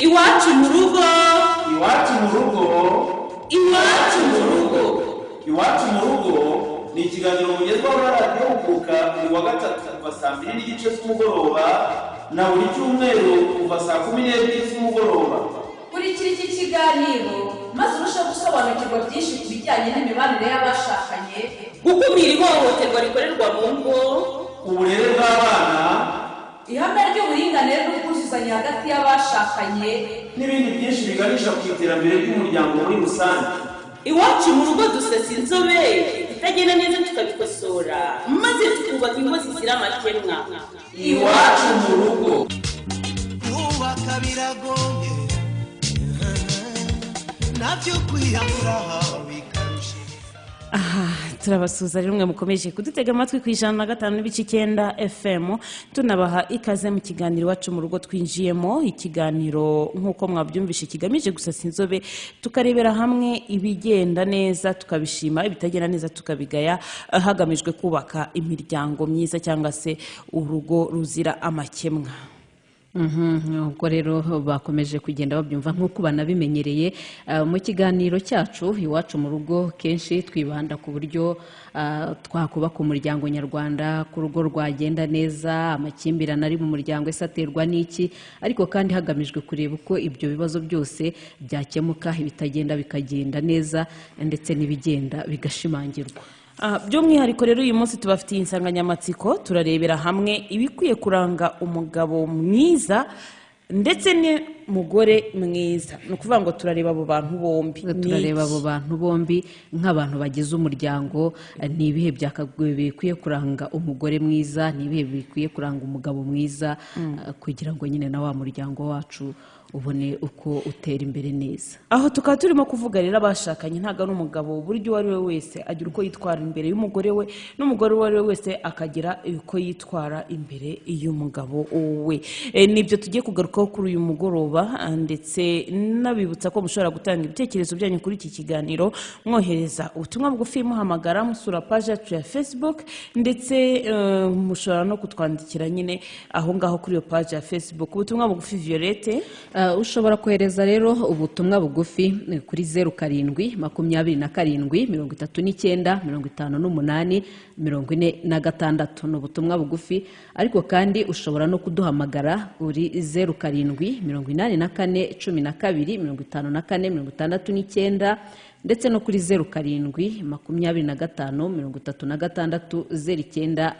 Iwacu mu rugo. Iwacu mu rugo. Iwacu mu rugo. Iwacu mu rugo ni ikiganiro mugezwaho na Radiyo Huguka buri wa gatatu kuva 2:30 z'umugoroba na buri cyumweru kuva 12:00 z'umugoroba. Kurikira iki kiganiro maze urusheho gusobanukirwa byinshi ku bijyanye n'imibanire y'abashakanye, gukumira ihohoterwa rikorerwa mu ngo, uburere bw'abana, ihame ry'uburinganire n'ubwuzuzanye hagati y'abashakanye, n'ibindi byinshi biganisha ku iterambere ry'umuryango muri rusange. Iwacu mu rugo dusasa inzobe, ibitagenda neza tukabikosora, maze tukubaka ingo zizira amakemwa. Iwacu mu rugo. Kubaka biragoye, nabyo kwiyambura bikarusha. Aha turabasuhuza rero mwe mukomeje kudutega amatwi ku 105.9 FM, tunabaha ikaze mu kiganiro Iwacu mu rugo twinjiyemo. Ikiganiro nk'uko mwabyumvishe kigamije gusasa inzobe, tukarebera hamwe ibigenda neza tukabishima, ibitagenda neza tukabigaya, hagamijwe kubaka imiryango myiza cyangwa se urugo ruzira amakemwa. Ubwo rero bakomeje kugenda babyumva nk'uko banabimenyereye mu kiganiro cyacu Iwacu mu rugo. Kenshi twibanda ku buryo twakubaka umuryango nyarwanda, ku rugo rwagenda neza, amakimbirane ari mu muryango ese aterwa n'iki, ariko kandi hagamijwe kureba uko ibyo bibazo byose byakemuka, ibitagenda bikagenda neza ndetse n'ibigenda bigashimangirwa. By'umwihariko rero uyu munsi tubafitiye insanganyamatsiko, turarebera hamwe ibikwiye kuranga umugabo mwiza ndetse n'umugore mwiza. Ni ukuvuga ngo turareba abo bantu bombi. Turareba abo bantu bombi nk'abantu bagize umuryango. Ni ibihe bikwiye kuranga umugore mwiza, ni ibihe bikwiye kuranga umugabo mwiza, kugira ngo nyine na wa muryango wacu ubone uko utera imbere neza. Aho tukaba turimo kuvuga rero abashakanye, ntabwo ari umugabo, buryo uwo ari we wese agira uko yitwara imbere y'umugore we, n'umugore uwo ari we wese akagira uko yitwara imbere y'umugabo we. Nibyo tugiye kugarukaho kuri uyu mugoroba, ndetse n'abibutsa ko mushobora gutanga ibitekerezo byanyu kuri iki kiganiro, mwohereza ubutumwa bugufi, muhamagara, musura page yacu ya Facebook, ndetse mushobora no kutwandikira nyine aho ngaho kuri iyo page ya Facebook. Ubutumwa bugufi, Violette. Ushobora kohereza rero ubutumwa bugufi kuri 07 27 39 58 46. Ni ubutumwa bugufi, ariko kandi ushobora no kuduhamagara kuri 07 84 12 54 69, ndetse no kuri 07 25 36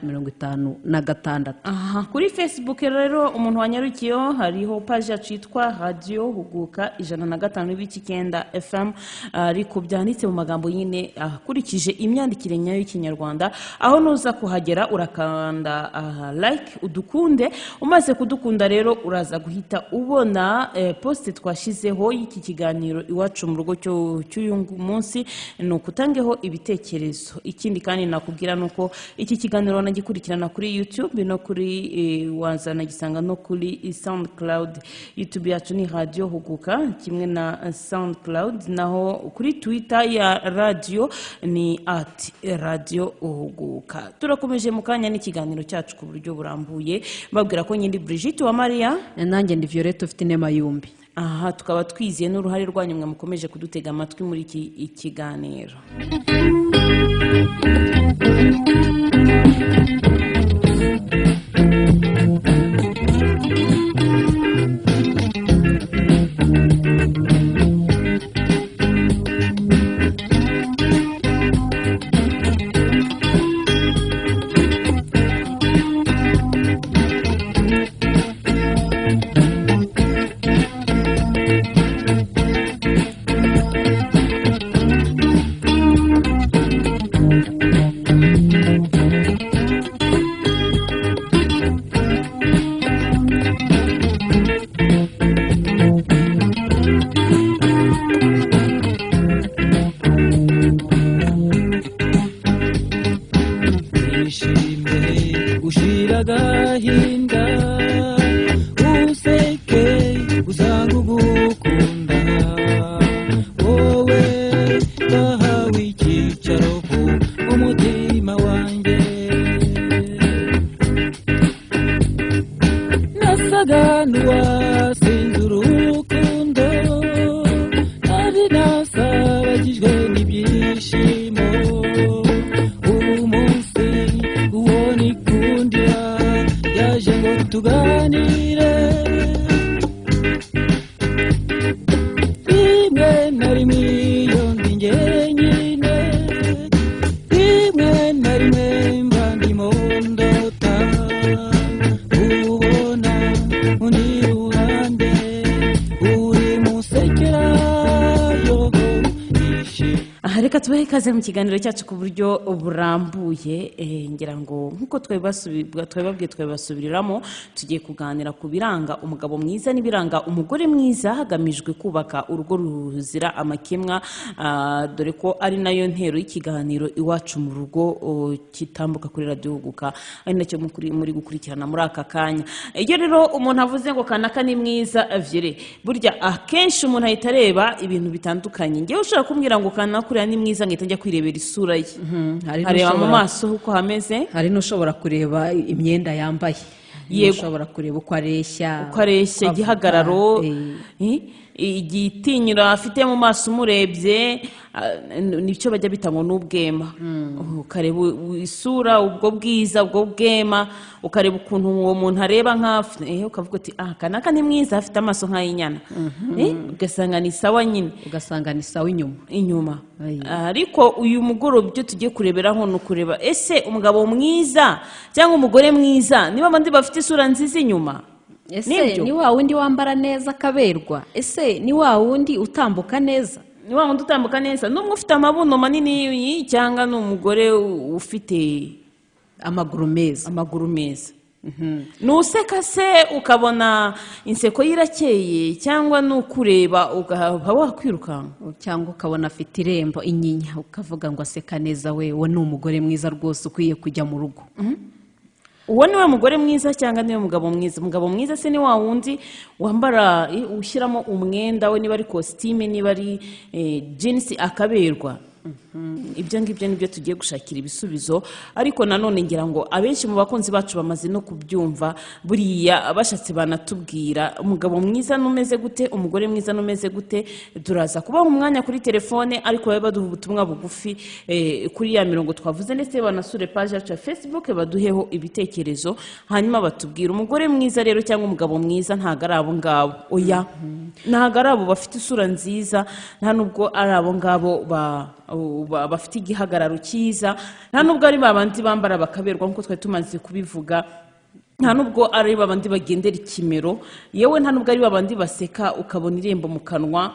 09 56. Aha kuri Facebook rero umuntu wanyarukiyeho hariho page yacu yitwa Radio Huguka 105.9 FM, ariko byanditse mu magambo nyine akurikije imyandikire nyayo y'Ikinyarwanda. Aho nuza kuhagera urakanda like, udukunde. Umaze kudukunda rero uraza guhita ubona post twashizeho y'iki kiganiro Iwacu mu rugo cy'uyu munsi, ni ukutangeho ibitekerezo. Ikindi kandi nakubwira nuko iki kiganiro wanagikurikirana kuri YouTube no kuri wazanagisanga no kuri SoundCloud. YouTube yacu ni Radio Huguka kimwe na SoundCloud, naho kuri Twitter ya radio ni @radiohuguka. Turakomeje mu kanya n'ikiganiro cyacu ku buryo burambuye, babwira ko nyindi Brigitte wa Maria, nanjye ndi Violette ufite inema yumbi. Aha tukaba twizeye n'uruhare rwanyu mwe mukomeje kudutega amatwi muri iki kiganiro. Nasaga n'uwasinze urukundo. Tuganire rimwe na rimwe iyo ndi njyenyine, rimwe na rimwe mba ndimo ndota, ubona undi ruhande uri musekera yo. Aha reka tubahe ikaze mu kiganiro cyacu ku buryo burambuye. Ngira ngo nk'uko twabibabwiye twabibasubiriramo, tugiye kuganira ku biranga umugabo mwiza n'ibiranga umugore mwiza, hagamijwe kubaka urugo ruzira amakemwa, dore ko ari nayo ntero y'ikiganiro Iwacu mu Rugo kitambuka kuri Radiyo Huguka, ari nacyo muri gukurikirana muri aka kanya. Iyo rero umuntu avuze ngo kanaka ni mwiza, vyere burya akenshi umuntu ahita areba ibintu bitandukanye. Ngewe ushobora kumbwira ngo kanaka uriya ni mwiza, ngahita njya kwirebera isura ye, Hari nkareba mu n'ushobora- maso uko hameze. Hari n'ushobora kureba imyenda yambaye. Yego. Ushobora kureba uko areshya. Uko areshya, uko avuga, igihagararo, igitinyiro afite mu maso umurebye, nicyo bajya bita ngo ni ubwema. Ukareba isura, ubwo bwiza, ubwo bwema, ukareba ukuntu uwo muntu areba nk'aho, ukavuga uti: "Ah, kanaka ni mwiza, afite amaso nk'ay'inyana." Ugasanga ni sawa nyine. Ugasanga ni sawa inyuma. Inyuma. Ayi. Ariko uyu mugoroba ibyo tugiye kureberaho ni ukureba ese umugabo mwiza cyangwa umugore mwiza niba abandi bafite isura nziza inyuma? Ese Nibyo. ni wa wundi wambara neza akaberwa? Ese ni wa wundi utambuka neza? Ni wa wundi utambuka neza n'umwe ufite amabuno manini, cyangwa ni umugore ufite amaguru meza? Amaguru meza. Nuseka se ukabona inseko ye irakeye, cyangwa ni ukureba ukaba wakwirukanka? Cyangwa ukabona afite irembo, inyinya, ukavuga ngo aseka neza we, we ni umugore mwiza rwose ukwiye kujya mu rugo. Uwo niwe mugore mwiza cyangwa niwe mugabo mwiza? Umugabo mwiza se ni wa wundi wambara, ushyiramo umwenda we, niba ari kositime, niba ari jeans, akaberwa? Ibyo ngibyo nibyo tugiye gushakira ibisubizo. Ariko nanone ngira ngo abenshi mu bakunzi bacu bamaze no kubyumva. Buriya bashatse banatubwira umugabo mwiza n'umeze gute, umugore mwiza n'umeze gute. Turaza kubaha umwanya kuri telefone, ariko babe baduha ubutumwa bugufi kuri ya mirongo twavuze, ndetse banasure page yacu ya Facebook baduheho ibitekerezo, hanyuma batubwire. Umugore mwiza rero cyangwa umugabo mwiza ntabwo ari abo ngabo, oya, ntabwo ari abo bafite isura nziza, nta nubwo ari abo ngabo bafite igihagararo cyiza, nta nubwo ari babandi bambara bakaberwa nk'uko twari tumaze kubivuga, nta nubwo ari babandi bagendera ikimero, yewe nta nubwo ari babandi baseka ukabona irembo mu kanwa.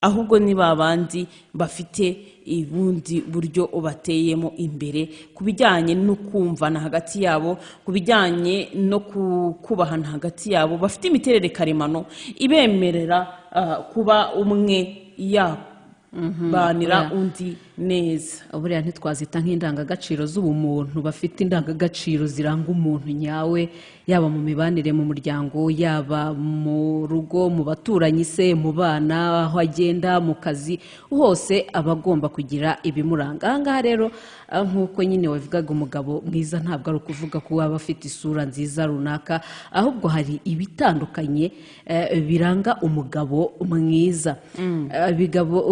Ahubwo ni babandi bafite ubundi buryo bateyemo imbere ku bijyanye no kumvana hagati yabo, ku bijyanye no kubahana hagati yabo, bafite imiterere karemano ibemerera kuba umwe yabanira undi neza. Buriya ntitwazita nk'indangagaciro z'ubumuntu, bafite indangagaciro ziranga umuntu nyawe, yaba mu mibanire mu muryango, yaba mu rugo, mu baturanyi se, mu bana, aho agenda mu kazi hose, aba agomba kugira ibimuranga. Aha ngaha rero, nk'uko nyine wabivugaga, umugabo mwiza ntabwo ari ukuvuga ko waba afite isura nziza runaka, ahubwo hari ibitandukanye biranga umugabo mwiza.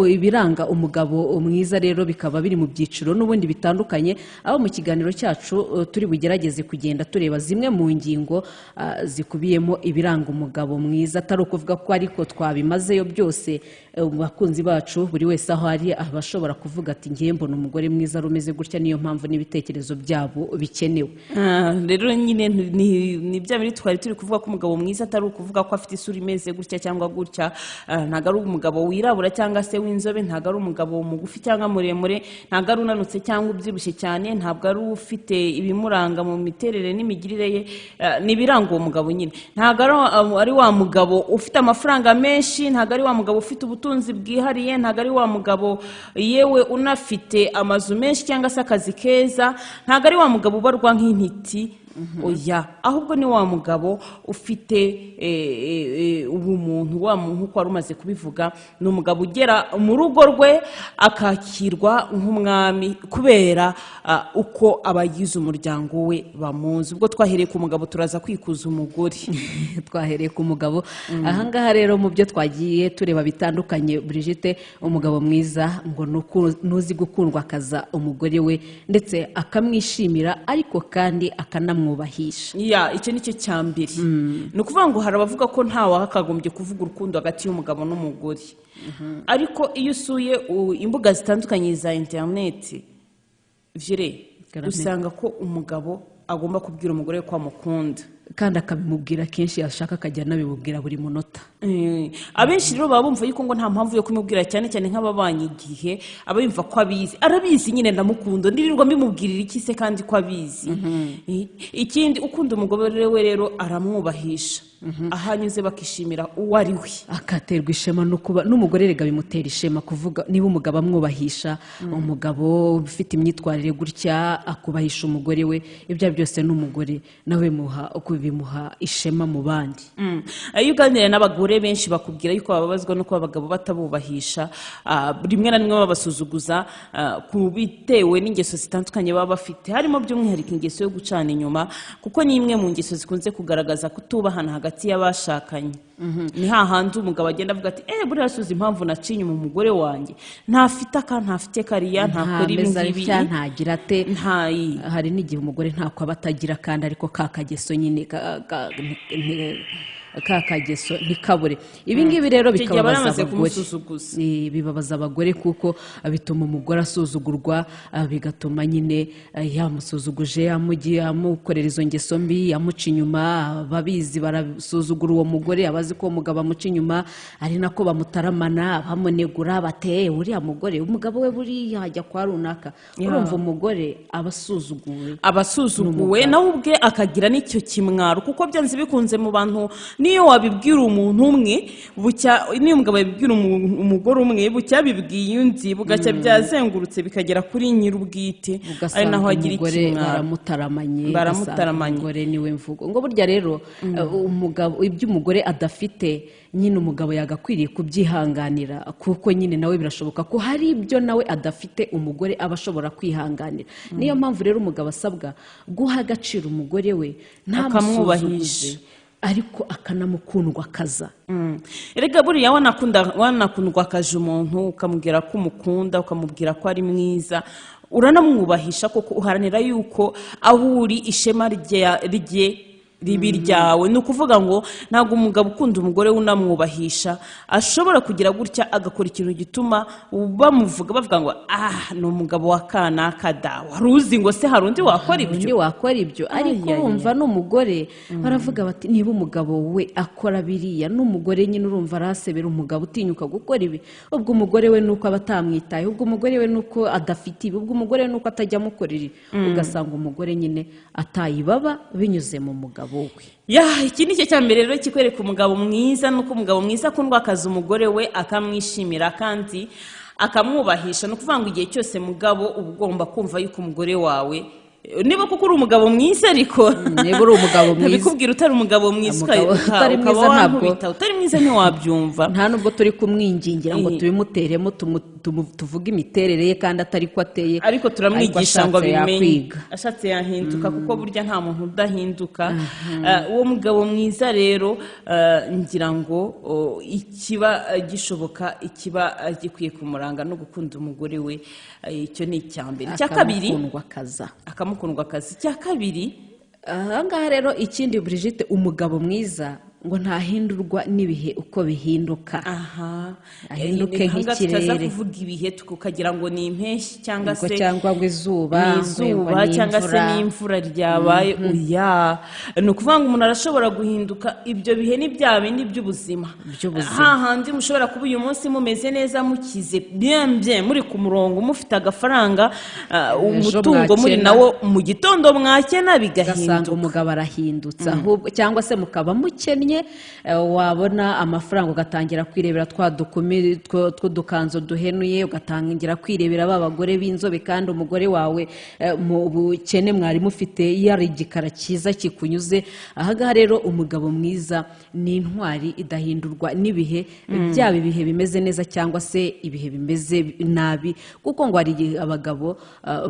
Ibiranga umugabo mwiza rero bikaba biri mu byiciro n'ubundi bitandukanye, aho mu kiganiro cyacu turi bugerageze kugenda tureba zimwe mu ngingo zikubiyemo ibiranga umugabo mwiza. Atari ukuvuga ko ariko twabimazeyo byose. Mu bakunzi bacu, buri wese aho ari aba ashobora kuvuga ati: "Ngiye mbona umugore mwiza rumeze gutya." Niyo mpamvu n'ibitekerezo byabo bikenewe. Rero nyine ni bya bindi twari turi kuvuga, ko umugabo mwiza atari ukuvuga ko afite isura imeze gutya cyangwa gutya. Ntabwo ari umugabo wirabura cyangwa se w'inzobe, ntabwo ari umugabo mugufi cyangwa muremure, ntabwo ari unanutse cyangwa ubyibushye cyane, ntabwo ari ufite ibimuranga mu miterere n'imigirire ye. Ni ibiranga uwo mugabo nyine. Ntabwo ari wa mugabo ufite amafaranga menshi, ntabwo ari wa mugabo ufite ubutunzi bwihariye, ntabwo ari wa mugabo yewe unafite amazu menshi cyangwa se akazi keza, ntabwo ari wa mugabo ubarwa nk'intiti, oya. Ahubwo ni wa mugabo ufite ubumuntu, wa muntu nk'uko wari umaze kubivuga, ni umugabo ugera mu rugo rwe akakirwa nk'umwami kubera uko abagize umuryango we bamuzi. Ubwo twahereye ku mugabo, turaza kwikuza umugore. Twahereye ku mugabo. Ahangaha rero, mu byo twagiye tureba bitandukanye, Brigitte, umugabo mwiza ngo ni nuzi gukundwa akaza umugore we, ndetse akamwishimira, ariko kandi akanamwubaha. akanamwubahisha. Ya, icyo nicyo cya mbere. Ni ukuvuga ngo hari abavuga ko nta wakagombye kuvuga urukundo hagati y'umugabo n'umugore, ariko iyo usuye imbuga zitandukanye za interineti vire, Garame. usanga ko umugabo agomba kubwira umugore we ko amukunda, kandi akabimubwira kenshi, yashaka akajya anabimubwira buri munota. Abenshi rero baba bumva yuko ngo nta mpamvu yo kumubwira, cyane cyane nk'ababanye igihe, aba yumva ko abizi, arabizi nyine ndamukunda, ndirirwa mbimubwirira iki se kandi ko abizi? Ikindi, ukunda umugore we rero aramwubahisha, aho anyuze bakishimira uwo ari we. Akaterwa ishema no kuba n'umugore. Rega bimutera ishema kuvuga niba umugabo amwubahisha. Umugabo ufite imyitwarire gutya, akubahisha umugore we, ibyo ari byo byose n'umugore nawe muha uko bimuha ishema mu bandi. Iyo uganiriye n'abagore benshi, bakubwira yuko bababazwa no kuba abagabo batabubahisha, rimwe na rimwe babasuzuguza, ku bitewe n'ingeso zitandukanye baba bafite, harimo by'umwihariko ingeso yo gucana inyuma, kuko ni imwe mu ngeso zikunze kugaragaza kutubahana hagati y'abashakanye. Ni hahandi umugabo agenda avuga ati: "Eh, buriya suzi impamvu naciye inyuma umugore wanjye, ntafite aka, ntafite kariya, ntakora ibi ntameze ngibi." atya, ntagira ate. Ntayi. Hari n'igihe umugore ntako aba atagira kandi, ariko ka kageso nyine ka kageso ntikabure. Ibi ngibi rero Icyo gihe aba bikababaza yamaze abagore. kumusuzuguza. Bibabaza abagore kuko bituma umugore asuzugurwa, bigatuma nyine yamusuzuguje, amugiye amukorera izo ngeso mbi, amuca inyuma. Ababizi barasuzugura uwo mugore, abazi ko uwo mugabo amuca inyuma, ari nako bamutaramana, bamunegura bateye uriya mugore, umugabo we buriya ajya kwa runaka. Urumva umugore aba asuzuguwe. Abasuzuguwe, nawe ubwe akagira n'icyo kimwaro, kuko byanze bikunze mu bantu, niyo wabibwira umuntu umwe bucya, niyo umugabo yabibwira umugore umwe, bucya bibwiye undi, bugacya byazengurutse bikagera kuri nyir'ubwite, ari Ugasanga naho agira umugore ikimwaro. baramutaramanye. Baramutaramanye. Ugasanga umugore niwe mvugo ngo burya rero umugabo, ibyo umugore adafite nyine umugabo yagakwiriye kubyihanganira, kuko nyine nawe birashoboka ko hari ibyo nawe adafite umugore aba ashobora kwihanganira. Niyo mpamvu rero umugabo asabwa guha agaciro umugore we, Akamwubahisha. ntamusuzuguze, ariko akanamukundwa akaza. Erega buriya wanakundwa akaje umuntu, ukamubwira ko umukunda, ukamubwira ko ari mwiza, uranamwubahisha koko, uharanira yuko aho uri ishema rye ribi ryawe. Ni ukuvuga ngo ntabwo umugabo ukunda umugore we unamwubahisha ashobora kugira gutya agakora ikintu gituma bamuvuga, bavuga ngo: "Ah, ni umugabo wa kanaka da, wari uzi ngo se hari undi wakora Undi ibyo?" wakora ibyo, ariko Ay, ay, urumva n'umugore baravuga bati: "Niba umugabo we akora biriya," n'umugore nyine urumva arasebera. Umugabo utinyuka gukora ibi, ubwo umugore we nuko aba atamwitaye, ubwo umugore we nuko adafite ibi, ubwo umugore we nuko atajya amukorera ibi. Ugasanga umugore nyine atayibaba binyuze mu mugabo we. Ya, iki ni cyo cya mbere rero kikwereka umugabo mwiza, nuko umugabo mwiza akundwa akaza umugore we, akamwishimira kandi akamwubahisha. Ni ukuvuga ngo igihe cyose mugabo uba ugomba kumva yuko umugore wawe, niba koko uri umugabo mwiza, ariko Niba uri umugabo mwiza. Ntabikubwira utari umugabo mwiza, Umugabo utari ukaba mwiza ntabwo- wankubita. Utari mwiza ntiwabyumva. Nta nubwo turi kumwingingira ngo tubimuteremo, tuvuge imiterere ye kandi atari ko ateye. Ariko turamwigisha ngo ashatse abimenye. Yakwiga. Ashatse yahinduka, kuko burya nta muntu udahinduka. Uwo mugabo mwiza rero, ngira ngo ikiba gishoboka, ikiba gikwiye kumuranga no gukunda umugore we. Icyo ni icya mbere. Icya kabiri, Akamukundwa akaza. akamukundwa akazi. Icya kabiri, Aha ngaha rero ikindi, Brigitte, umugabo mwiza ngo ntahindurwa n'ibihe uko bihinduka. Aha. Ahinduke Aha ngaha tutaza nk'ikirere. kuvuga ibihe tukagira ngo ni impeshyi cyangwa Ngo se cyangwa ngo izuba, ni ngo izuba ni cyangwa se imvura. n'imvura ryabaye. Oya, ni ukuvuga ngo umuntu arashobora guhinduka. Ibyo bihe ni bya bindi by'ubuzima, By'ubuzima. hahandi mushobora kuba uyu munsi mumeze neza, mukize bien bien, muri ku murongo, mufite agafaranga, Ejo umutungo muri mwakena. nawo, mu gitondo mwakena Ugasanga bigahinduka. umugabo arahindutse ahubwo, cyangwa se mukaba mukennye, wabona amafaranga ugatangira kwirebera twa dukumi tw'udukanzu duhenuye, ugatangira kwirebera ba bagore b'inzobe, kandi umugore wawe mu bukene mwari mufite yari igikara cyiza kikunyuze. Ahangaha rero umugabo mwiza ni intwari idahindurwa n'ibihe, byaba ibihe bimeze neza cyangwa se ibihe bimeze nabi, kuko ngo hari igihe abagabo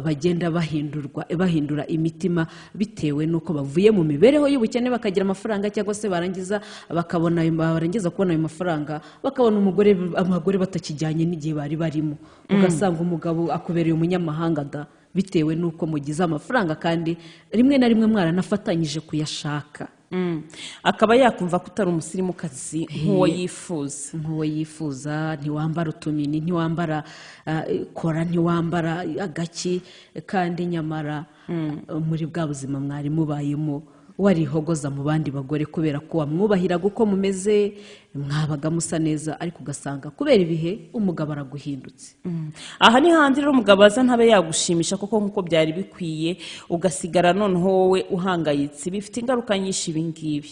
bagenda bahindurwa, bahindura imitima bitewe n'uko bavuye mu mibereho y'ubukene bakagira amafaranga, cyangwa se barangiza bakabona barangiza kubona ayo mafaranga bakabona umugore, abagore batakijyanye n'igihe bari barimo, ugasanga umugabo akubereye umunyamahanga da. Bitewe n'uko mugize amafaranga, kandi rimwe na rimwe mwaranafatanyije kuyashaka. Akaba yakumva ko utari umusirimukazi nk'uwo yifuza. Nk'uwo yifuza. Ntiwambara utumini, ntiwambara kora, ntiwambara agaki, kandi nyamara muri bwa buzima mwari mubayemo warihogoza mu bandi bagore kubera ko wamwubahiraga uko mumeze, mwabaga musa neza, ariko ugasanga kubera ibihe umugabo araguhindutse. Aha ni handi rero umugabo aza ntabe yagushimisha koko nk'uko byari bikwiye, ugasigara noneho wowe uhangayitse. Bifite ingaruka nyinshi ibi ngibi.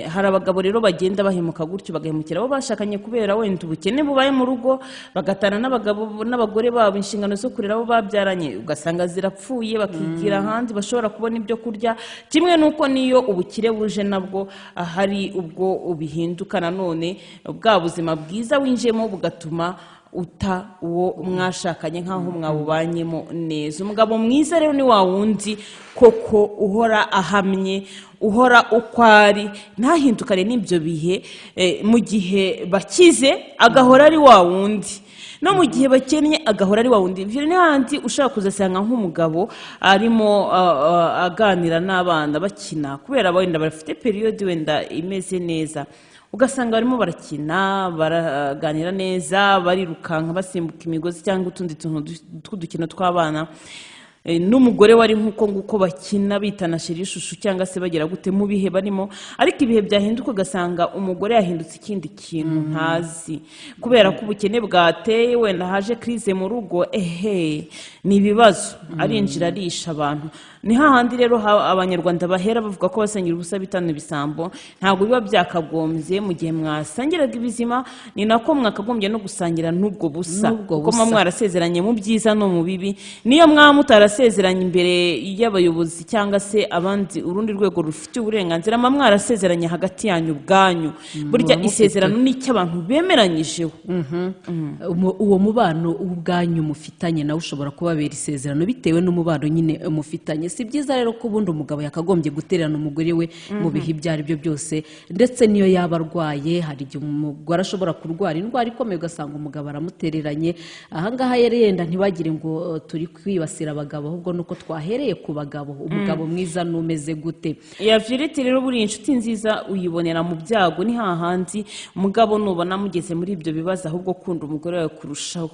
Hari abagabo rero bagenda bahemuka gutyo, bagahemukira abo bashakanye kubera wenda ubukene bubaye mu rugo, bagatana n'abagabo n'abagore babo, inshingano zo kurera abo babyaranye ugasanga zirapfuye, bakigira ahandi bashobora kubona ibyo kurya. Kimwe n'uko n'iyo ubukire buje nabwo hari ubwo bihinduka nanone, bwa buzima bwiza winjiyemo bugatuma uta uwo mwashakanye nk'aho mwabubanyemo neza. Umugabo mwiza rero ni wa wundi koko uhora ahamye, uhora uko ari, ntahindukane n'ibyo bihe. Mu gihe bakize agahora ari wa wundi, no mu gihe bakennye agahora ari wa wundi. Ibyo ni handi ushobora kuzasanga nk'umugabo arimo aganira n'abana bakina, kubera wenda bafite période wenda imeze neza, ugasanga barimo barakina, baraganira neza, barirukanka, basimbuka imigozi cyangwa utundi tuntu tw'udukino tw'abana. N'umugore wari nk'uko nguko bakina, bitana chéri, chouchou, cyangwa se bagira gute mu bihe barimo. Ariko ibihe byahinduka, ugasanga umugore yahindutse ikindi kintu ntazi, kubera ko ubukene bwateye, wenda haje crise mu rugo. Ehe, ni ibibazo, arinjira arisha abantu. Ni hahandi rero Abanyarwanda bahera bavuga ko basangira ubusa bitana ibisambo. Ntabwo biba byakagombye. Mu gihe mwasangiraga ibizima, ni nako mwakagombye no gusangira n'ubwo busa, N'ubwo kuko muba busa. mwarasezeranye mu byiza no mu bibi. Niyo mwaba mutarasezeranye imbere y'abayobozi cyangwa se abandi, urundi rwego rufite uburenganzira, muba mwarasezeranye hagati yanyu ubwanyu. Burya Muba mufite- isezerano ni icyo abantu bemeranyijeho. Uwo mubano ubwanyu mufitanye nawe ushobora kubabera isezerano, bitewe n'umubano nyine mufitanye. Si byiza rero ko ubundi umugabo yakagombye gutererana umugore we mu bihe ibyo ari byo byose, ndetse n'iyo yaba arwaye. Hari igihe umugore ashobora kurwara indwara ikomeye, ugasanga umugabo aramutereranye. Ahangaha rero yenda ntibagire ngo turi kwibasira abagabo, ahubwo nuko twahereye ku bagabo. Umugabo mwiza n'umeze gute? Ya Violette rero, buriya inshuti nziza uyibonera mu byago. Ni hahandi umugabo nubona mugeze muri ibyo bibazo, ahubwo kunda umugore wawe kurushaho,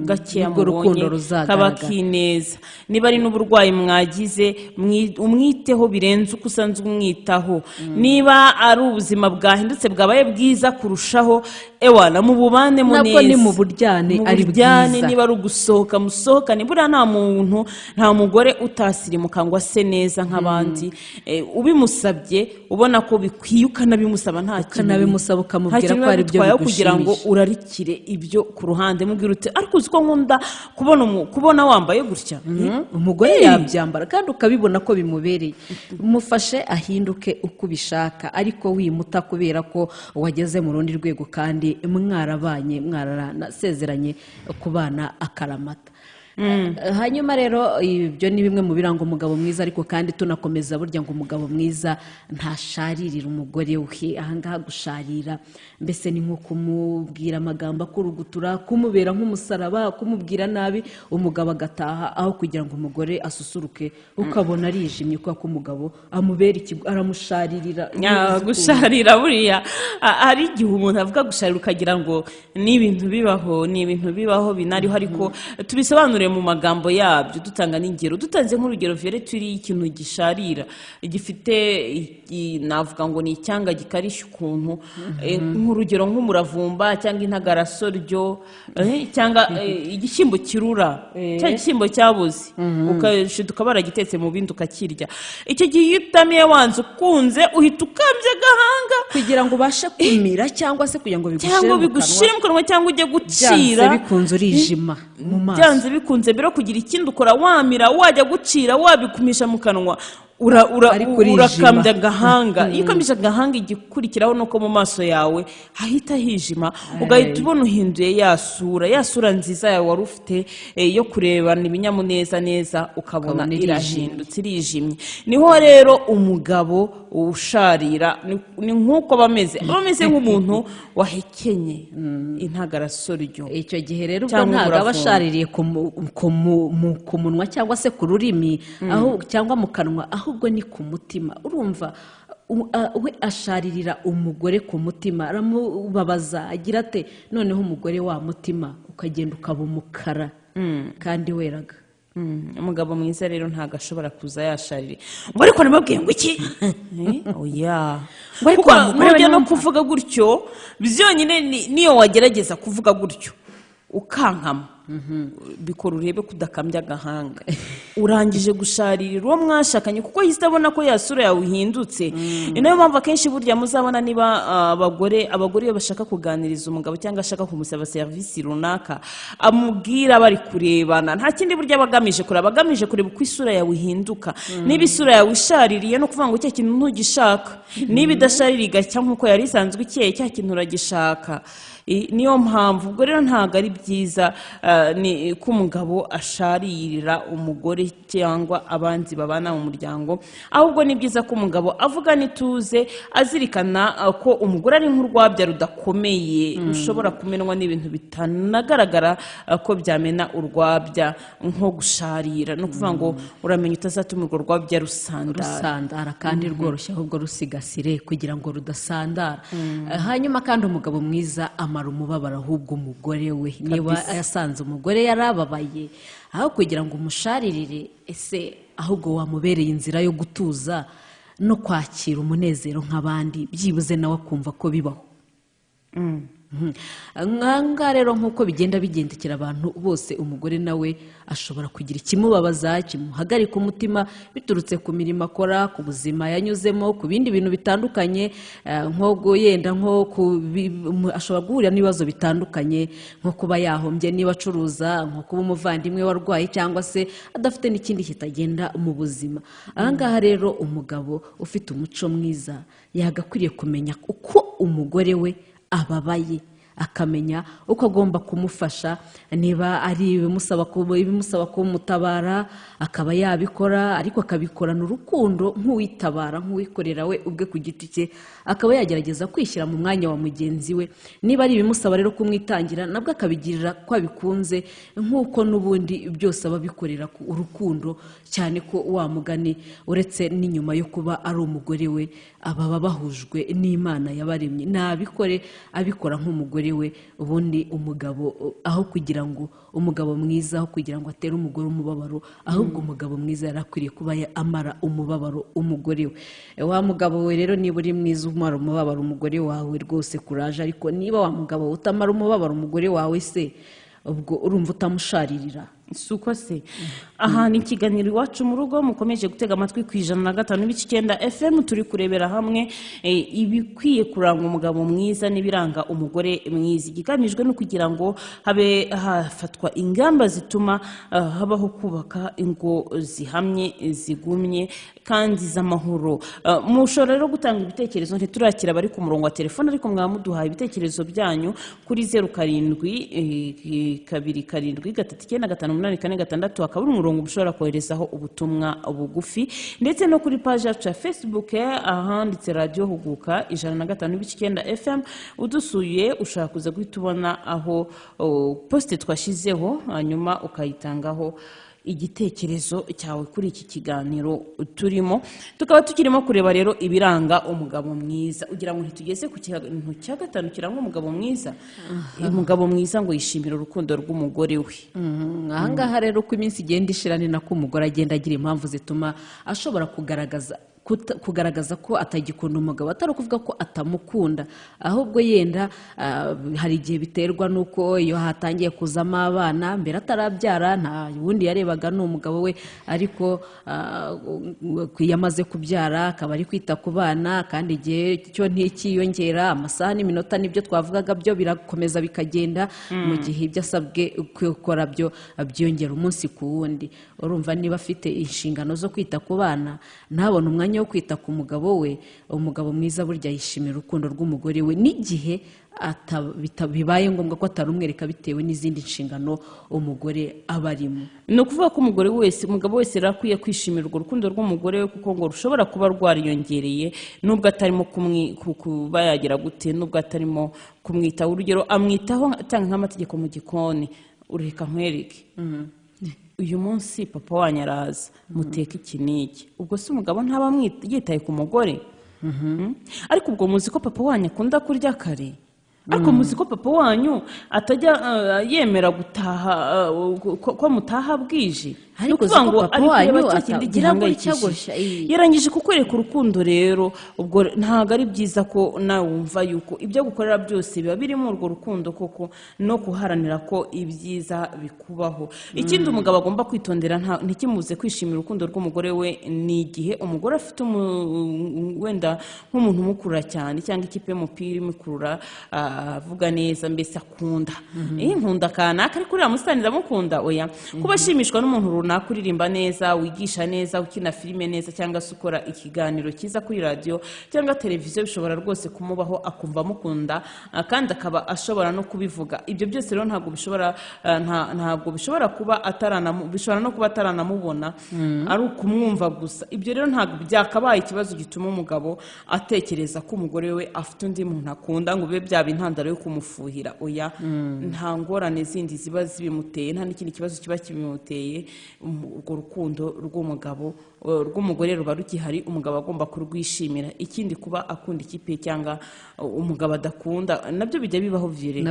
gakeya Nibwo urukundo mubonye ruzagaragara. kaba kineza. Niba ari n'uburwayi mwagize, umwiteho birenze uko usanzwe umwitaho. Niba ari ubuzima bwahindutse bwabaye bwiza kurushaho, ewana mububanemo Nabwo neza. ni mu buryane Mu ari buryane, bwiza. niba ari ugusohoka, musohokane. Buriya nta muntu, nta mugore utasirimuka ngo ase neza nk'abandi. Ubimusabye ubona ko bikwiye, ukanabimusaba, nta kintu Ukanabimusaba, ukamubwira nta kintu ko biba ari byo bitwaye kugira ngo bigushimisha. urarikire ibyo ku ruhande. Mubwira uti: "Ariko uzi ko nkunda kubona wambaye gutya?" Umugore yabyambara kandi ukabibona ko bimubereye. Mufashe ahinduke uko ubishaka, ariko wimuta kubera ko wageze mu rundi rwego kandi mwarabanye, mwaranasezeranye kubana akaramata. Hanyuma rero ibyo ni bimwe mu biranga umugabo mwiza. Ariko kandi tunakomeza, burya ngo umugabo mwiza ntasharirira umugore we. Ahangaha gusharira mbese ni nko kumubwira amagambo akurugutura, kumubera nk'umusaraba, kumubwira nabi. Umugabo agataha, aho kugira ngo umugore asusuruke, ukabona arijimye kubera ko umugabo amubera ikigo, aramusharirira. Gusharira buriya hari igihe umuntu avuga gusharira ukagira ngo ni ibintu bibaho, ni ibintu bibaho binariho, ariko tubisobanure mu magambo yabyo dutanga n'ingero. Dutanze nk'urugero, Violette, turi ikintu gisharira gifite navuga ngo ni icyanga gikarishya ukuntu, nk'urugero nk'umuravumba cyangwa intagarasoryo, cyangwa igishyimbo kirura, cya gishyimbo cyabuze, ukashiduka baragitetse mu bindi ukakirya. Icyo gihe iyo utamiye wanze ukunze, uhita ukambya agahanga kugira ngo ubashe kumira, cyangwa se kugira ngo bigushire cyangwa mu kanwa. Bigushire mu kanwa, cyangwa ujye gucira. Byanze bikunze urijima mu maso. Byanze bikunze, mbere yo kugira ikindi ukora, wamira, wajya gucira, wabikumisha mu kanwa. Ariko urijima. Urakambya agahanga. Iyo ukambije agahanga, igikurikiraho ni uko mu maso yawe hahita hijima, ugahita ubona uhinduye ya sura nziza yawe wari ufite, yo kurebana ibinyamuneza neza, ukabona Ukabona irijimye. irahindutse, irijimye. Niho rero umugabo usharira ni nk'uko aba ameze nk'umuntu wahekenye intagarasoryo. Icyo gihe rero ubwo Cyangwa ntabwo aba umuravumba. ashaririye ku munwa cyangwa se ku rurimi aho, cyangwa mu kanwa, ahubwo ni ku mutima. Urumva we asharirira umugore ku mutima, aramubabaza, agira ate? Noneho umugore wa mutima ukagenda ukaba umukara kandi weraga. Umugabo mwiza rero ntabwo ashobora kuza yasharire ngo: "Ariko nababwiye ngo iki?" Oya. Ngo ariko Kuko wa mugore we nujya no numva. kuvuga gutyo byonyine, niyo wagerageza kuvuga gutyo ukankama, bikora urebe ko udakambya agahanga, urangije gusharirira uwo mwashakanye, kuko yahise abona ko ya sura yawe ihindutse. Ni nayo mpamvu akenshi burya muzabona niba abagore iyo bashaka kuganiriza umugabo cyangwa ashaka kumusaba serivisi runaka, amubwira bari kurebana. Nta kindi burya aba agamije kureba, agamije kureba uko isura yawe ihinduka. Niba isura yawe ishaririye, no kuvuga ngo cya kintu ntugishaka. Niba idashaririye, igacya nk'uko yari isanzwe ikeye, cya kintu uragishaka. Niyo mpamvu ubwo rero ntabwo ari byiza ni ko umugabo asharirira umugore cyangwa abandi babana mu muryango. Ahubwo ni byiza ko umugabo avuga n'ituze, azirikana ko umugore ari nk'urwabya rudakomeye, rushobora kumenwa n'ibintu bitanagaragara ko byamena urwabya, nko gusharira. Ni ukuvuga ngo uramenya utazatuma urwo rwabya rusandara. Rusandara kandi rworoshye, ahubwo rusigasire kugira ngo rudasandara. Hanyuma kandi umugabo mwiza amara umubabaro ahubwo umugore we. Niba yasanze umugore yarababaye, aho kugira ngo umusharirire, ese ahubwo wamubereye inzira yo gutuza no kwakira umunezero nk'abandi, byibuze nawe akumva ko bibaho. Ngaha rero, nk'uko bigenda bigendekera abantu bose, umugore nawe ashobora kugira ikimubabaza kimuhagarika umutima, biturutse ku mirimo akora, ku buzima yanyuzemo, ku bindi bintu bitandukanye, nko yenda nko ashobora guhurira n'ibibazo bitandukanye, nko kuba yahombye niba acuruza, nko kuba umuvandimwe warwaye, cyangwa se adafite n'ikindi kitagenda mu buzima. Aha ngaha rero umugabo ufite umuco mwiza yagakwiriye kumenya uko umugore we ababaye, akamenya uko agomba kumufasha. Niba ari ibimusaba kumutabara, akaba yabikora, ariko akabikorana urukundo, nk'uwitabara, nk'uwikorera we ubwe ku giti cye, akaba yagerageza kwishyira mu mwanya wa mugenzi we. Niba ari ibimusaba rero kumwitangira, nabwo akabigirira ko abikunze, nk'uko n'ubundi byose aba abikorera ku urukundo, cyane ko wa mugani, uretse n'inyuma yo kuba ari umugore we, ababa bahujwe n'Imana yabaremye. Nabikore abikora nk'umugore we. Ubundi umugabo, aho kugira ngo, umugabo mwiza, aho kugira ngo atere umugore umubabaro, ahubwo umugabo mwiza yari akwiriye kuba amara umubabaro umugore we. Wa mugabo we rero, niba uri mwiza umara umubabaro umugore wawe, rwose kuraje. Ariko niba wa mugabo we utamara umubabaro umugore wawe, se ubwo urumva utamusharirira? Si uko se? Aha ni ikiganiro Iwacu mu Rugo mukomeje gutega amatwi ku 105.9 FM. Turi kurebera hamwe ibikwiye kuranga umugabo mwiza n'ibiranga umugore mwiza. Ikigamijwe ni ukugira ngo habe hafatwa ingamba zituma habaho kubaka ingo zihamye, zigumye kandi z'amahoro. Mushobora rero gutanga ibitekerezo. Ntiturakira abari ku murongo wa telefone, ariko mwaba muduhaye ibitekerezo byanyu kuri 0727395846, akaba ari umurongo mushobora koherezaho ubutumwa bugufi, ndetse no kuri paji yacu ya Facebook, ahanditse Radiyo Huguka 105.9 FM. Udusuye ushobora kuza guhita ubona aho post twashyizeho, hanyuma ukayitangaho igitekerezo cyawe kuri iki kiganiro turimo. Tukaba tukirimo kureba rero ibiranga umugabo mwiza. Ugira ngo ntitugeze ku kintu cya gatanu kiranga umugabo mwiza? Umugabo mwiza ngo yishimira urukundo rw'umugore we. Ahangaha rero, uko iminsi igenda ishira, ni nako umugore agenda agira impamvu zituma ashobora kugaragaza kugaragaza ko atagikunda umugabo, atari ukuvuga ko atamukunda, ahubwo yenda hari igihe biterwa n'uko iyo hatangiye kuzamo abana, mbere atarabyara nta wundi yarebaga ni umugabo we, ariko iyo amaze kubyara akaba ari kwita ku bana, kandi igihe cyo ntikiyongera, amasaha n'iminota nibyo twavugaga byo birakomeza bikagenda, mu gihe ibyo asabwe gukora byo byiyongera umunsi ku wundi. Urumva niba afite inshingano zo kwita ku bana ntabone umwanya wo kwita ku mugabo we. Umugabo mwiza burya yishimira urukundo rw'umugore we n'igihe bibaye ngombwa ko atarumwereka bitewe n'izindi nshingano umugore aba arimo. Ni ukuvuga ko umugore wese, umugabo wese rero akwiye kwishimira urwo rukundo rw'umugore we, kuko ngo rushobora kuba rwariyongereye nubwo atarimo kuba yagira gute, nubwo atarimo kumwitaho. Urugero, amwitaho atanga nk'amategeko mu gikoni: ureka nkwereke, uyu munsi papa wanyu araza, muteke iki n'iki. Ubwo se umugabo ntaba yitaye ku mugore? Ariko ubwo muzi ko papa wanyu akunda kurya kare, ariko muzi ko papa wanyu atajya yemera gutaha, ko mutaha bwije. Ni Ariko ukuvuga uzi ko ngo papa ari kureba wanyu cya kindi atagira gutya gihangayikishije. gutya, iyi. Yarangije kukwereka urukundo rero, ubwo ntabwo ari byiza ko nawe wumva yuko ibyo gukorera byose biba birimo urwo rukundo koko, no guharanira ko ibyiza bikubaho. Ikindi umugabo agomba kwitondera ntikimubuze kwishimira urukundo rw'umugore we, ni igihe umugore afite wenda nk'umuntu umukurura cyane, cyangwa ikipe y'umupira imukurura, avuga neza, mbese akunda, nkunda kanaka, ariko uriya musitani ndamukunda. Oya, kuba ashimishwa n'umuntu runaka uririmba neza, wigisha neza, ukina filime neza, cyangwa se ukora ikiganiro cyiza kuri radiyo cyangwa televiziyo, bishobora rwose kumubaho akumva amukunda, kandi akaba ashobora no kubivuga. Ibyo byose rero ntabwo bishobora, ntabwo bishobora kuba ataranamu, bishobora no kuba ataranamubona, ari ukumwumva gusa. Ibyo rero ntabwo byakabaye ikibazo gituma umugabo atekereza ko umugore we afite undi muntu akunda, ngo bibe byaba intandaro yo kumufuhira. Oya, nta ngorane zindi ziba zibimuteye, nta n'ikindi kibazo kiba kibimuteye. Urwo rukundo rw'umugabo, rw'umugore ruba rugihari, umugabo agomba kurwishimira. Ikindi, kuba akunda ikipe cyangwa umugabo adakunda, nabyo bijya bibaho vire.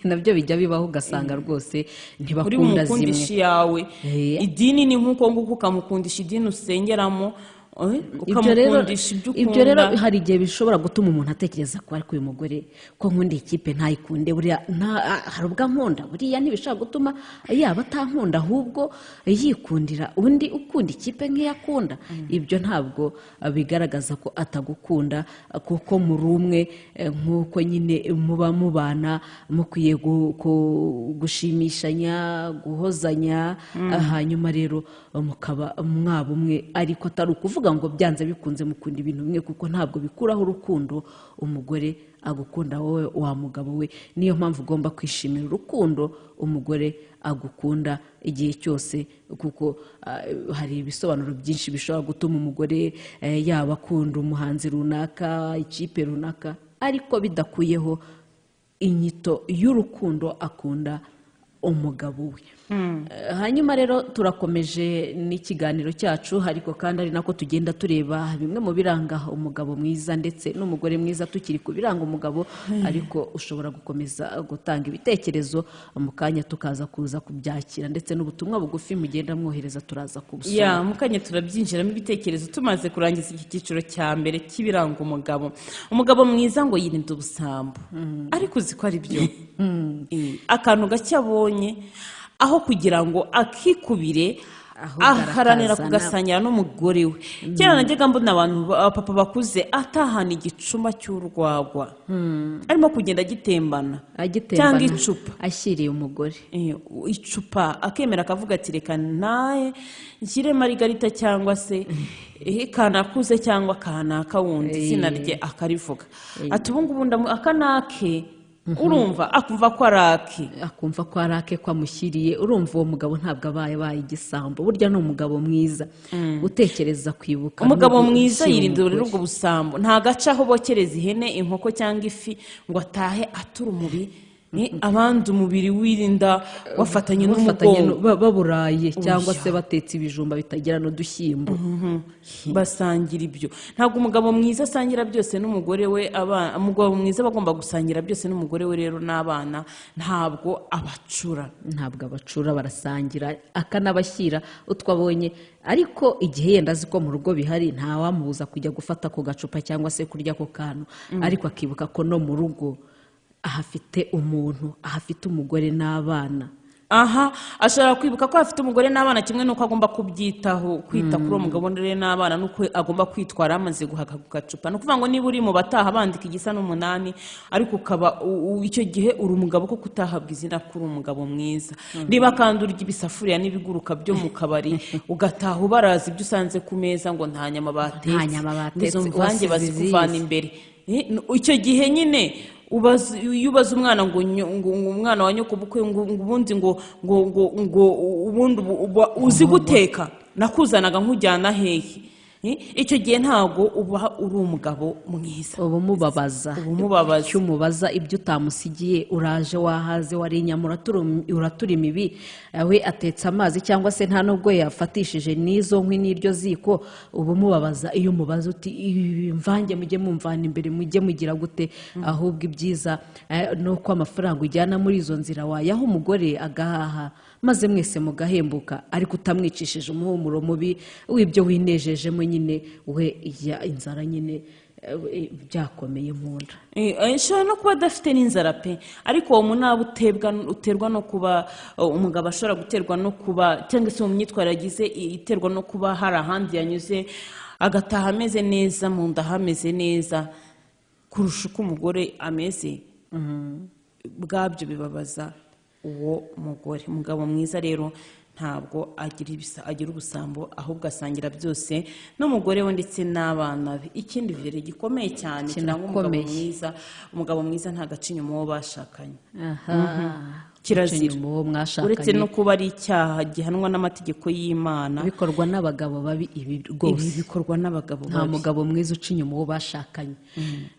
Nabyo bijya bibaho, ugasanga rwose Uri ntibakunda zimwe. bumukundisha iyawe idini ni nk'uko nguko, ukamukundisha idini usengeramo, Ibyo rero ukamukundisha ibyo ibyo rero ukunda. hari igihe bishobora gutuma umuntu atekereza ko ariko uyu mugore ko nkunda ikipe ntayikunde, buriya hari ubwo ankunda, buriya ntibishobora gutuma yaba atankunda, ahubwo yikundira undi ukunda ikipe nk'iyo akunda. Ibyo ntabwo bigaragaza ko atagukunda, kuko muri umwe, nk'uko nyine muba mubana, mukwiye gushimishanya, guhozanya, hanyuma rero mukaba mwaba umwe, ariko atari ukuvuga ngo byanze bikunze mukunda ibintu bimwe, kuko ntabwo bikuraho urukundo umugore agukunda wowe wa mugabo we. Niyo mpamvu ugomba kwishimira urukundo umugore agukunda igihe cyose, kuko hari ibisobanuro byinshi bishobora gutuma umugore yaba akunda umuhanzi runaka, ikipe runaka, ariko bidakuyeho inyito y'urukundo akunda umugabo we. Hanyuma rero turakomeje n'ikiganiro cyacu, ariko kandi ari nako tugenda tureba bimwe mu biranga umugabo mwiza ndetse n'umugore mwiza. Tukiri ku biranga umugabo, ariko ushobora gukomeza gutanga ibitekerezo mu kanya, tukaza kuza kubyakira, ndetse n'ubutumwa bugufi mugenda mwohereza turaza kubusoma. Ya, mu kanya turabyinjiramo ibitekerezo, tumaze kurangiza iki cyiciro cya mbere cy'ibiranga umugabo. Umugabo mwiza ngo yirinda ubusambo, ariko uzi ko ari byo. Akantu gake abonye, aho kugira ngo akikubire, Ahubwo aharanira arakazana. kugasangira n'umugore we. Kera najyaga mbona abantu papa bakuze atahana igicuma cy'urwagwa, arimo kugenda agitembana, Agitembana, cyangwa icupa ashyiriye umugore. Icupa, akemera akavuga ati reka naye nshyire marigarita, cyangwa se kanakuze cyangwa kanaka wundi, izina rye akarivuga, ati ubu ngubu aka nake, urumva akumva ko ari ake. Akumva ko ari ake, ko amushyiriye. Urumva uwo mugabo ntabwo abaye abaye igisambo, burya ni umugabo mwiza utekereza kwibuka Umugabo no mwiza gushyira yirinda umugore. rero ubwo busambo. Nta gace aho bokereza ihene, inkoko cyangwa ifi ngo atahe atura umubi. Abandi umubiri wirinda wafatanye Bafatanye n'umugongo, baburaye cyangwa Oya. se batetse ibijumba bitagira n'udushyimbo. Basangira ibyo. Ntabwo umugabo mwiza asangira byose n'umugore we. Umugabo mwiza aba agomba gusangira byose n'umugore we rero n'abana, ntabwo abacura. Ntabwo abacura, barasangira, akanabashyira utwo abonye. Ariko igihe yenda azi ko mu rugo bihari, ntawamubuza kujya gufata ako gacupa cyangwa se kurya ako kantu, ariko akibuka ko no mu rugo ahafite umuntu, ahafite umugore n'abana. Aha ashobora kwibuka ko afite umugore n'abana, kimwe n'uko agomba kubyitaho, kwita kuri uwo mugabo rero n'abana, n'uko agomba kwitwara amaze guhaga ku gacupa. Ni ukuvuga ngo niba uri mu bataha bandika igisa n'umunani, ariko ukaba icyo gihe uri umugabo koko utahabwa izina ko uri umugabo mwiza. Niba kandi urya ibisafuriya n'ibiguruka byo mu kabari, ugataha ubaraza ibyo usanze ku meza ngo nta nyama batetse, Nta nyama batetse, ngo izo mvange wasize bazikuvana izihe? imbere. Icyo gihe nyine iyo ubaza umwana ngo ngo umwana wa nyokobukwe ngo ubundi ngo ubundi uba uzi guteka, nakuzanaga nkujyana hehe? Icyo gihe ntabwo uba uri umugabo mwiza. Uba umubabaza. Uba umubabaza. Icyo umubaza, ibyo utamusigiye, uraje wahaze, wariye inyama, uratura imibi, we atetse amazi cyangwa se nta nubwo yafatishije n'izo nkwi n'iryo ziko. Uba umubabaza iyo umubaza uti "Ibi mvange mujye mumvana imbere, mujye mugira gute?" Ahubwo ibyiza ni uko amafaranga ujyana muri izo nzira wayaha umugore agahaha, maze mwese mugahembuka, ariko utamwicishije umuhumuro mubi w'ibyo winejejemo nyine, we ya inzara nyine byakomeye mu nda. Ashobora no kuba adafite n'inzara pe, ariko uwo munabi uterwa no kuba umugabo ashobora guterwa no kuba, cyangwa se mu myitwarire yagize iterwa no kuba hari ahandi yanyuze agataha ameze neza, mu nda hameze neza kurusha uko umugore ameze, bwabyo bibabaza uwo mugore. Umugabo mwiza rero ntabwo agira ubusambo, ahubwo asangira byose n'umugore we ndetse n'abana be. Ikindi vere gikomeye cyane kiranga umugabo Kinakomeye. mwiza, umugabo mwiza nta gaca inyuma uwo bashakanye. Kirazira. Kirazira. Uwo mwashakanye. Uretse no kuba ari icyaha gihanwa n'amategeko y'Imana, bikorwa n'abagabo babi ibi ibi rwose. bikorwa n'abagabo Nta babi. mugabo mwiza uca inyuma uwo bashakanye.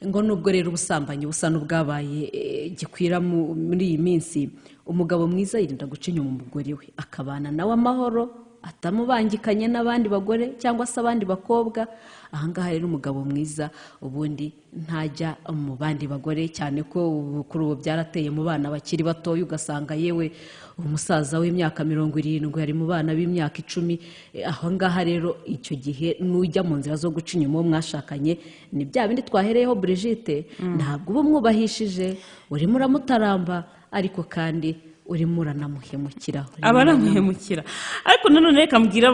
Ngo nubwo rero ubusambanyi busa n'ubwabaye gikwira muri iyi minsi, umugabo mwiza yirinda guca inyuma umugore we, akabana nawe amahoro, atamubangikanye n'abandi bagore cyangwa se abandi bakobwa. Ahangaha rero umugabo mwiza ubundi ntajya mu bandi bagore, cyane ko ubu kuri ubu byarateye mu bana bakiri batoya, ugasanga yewe umusaza w'imyaka 70 ari mu bana b'imyaka 10. Aho ngaha rero icyo gihe nujya mu nzira zo guca inyuma uwo mwashakanye, ni bya bindi twahereyeho Brigitte, ntabwo uba umwubahishije, urimo uramutaramba, ariko kandi urimo uranamuhemukira. Aba aramuhemukira. Ariko nanone reka mbwira,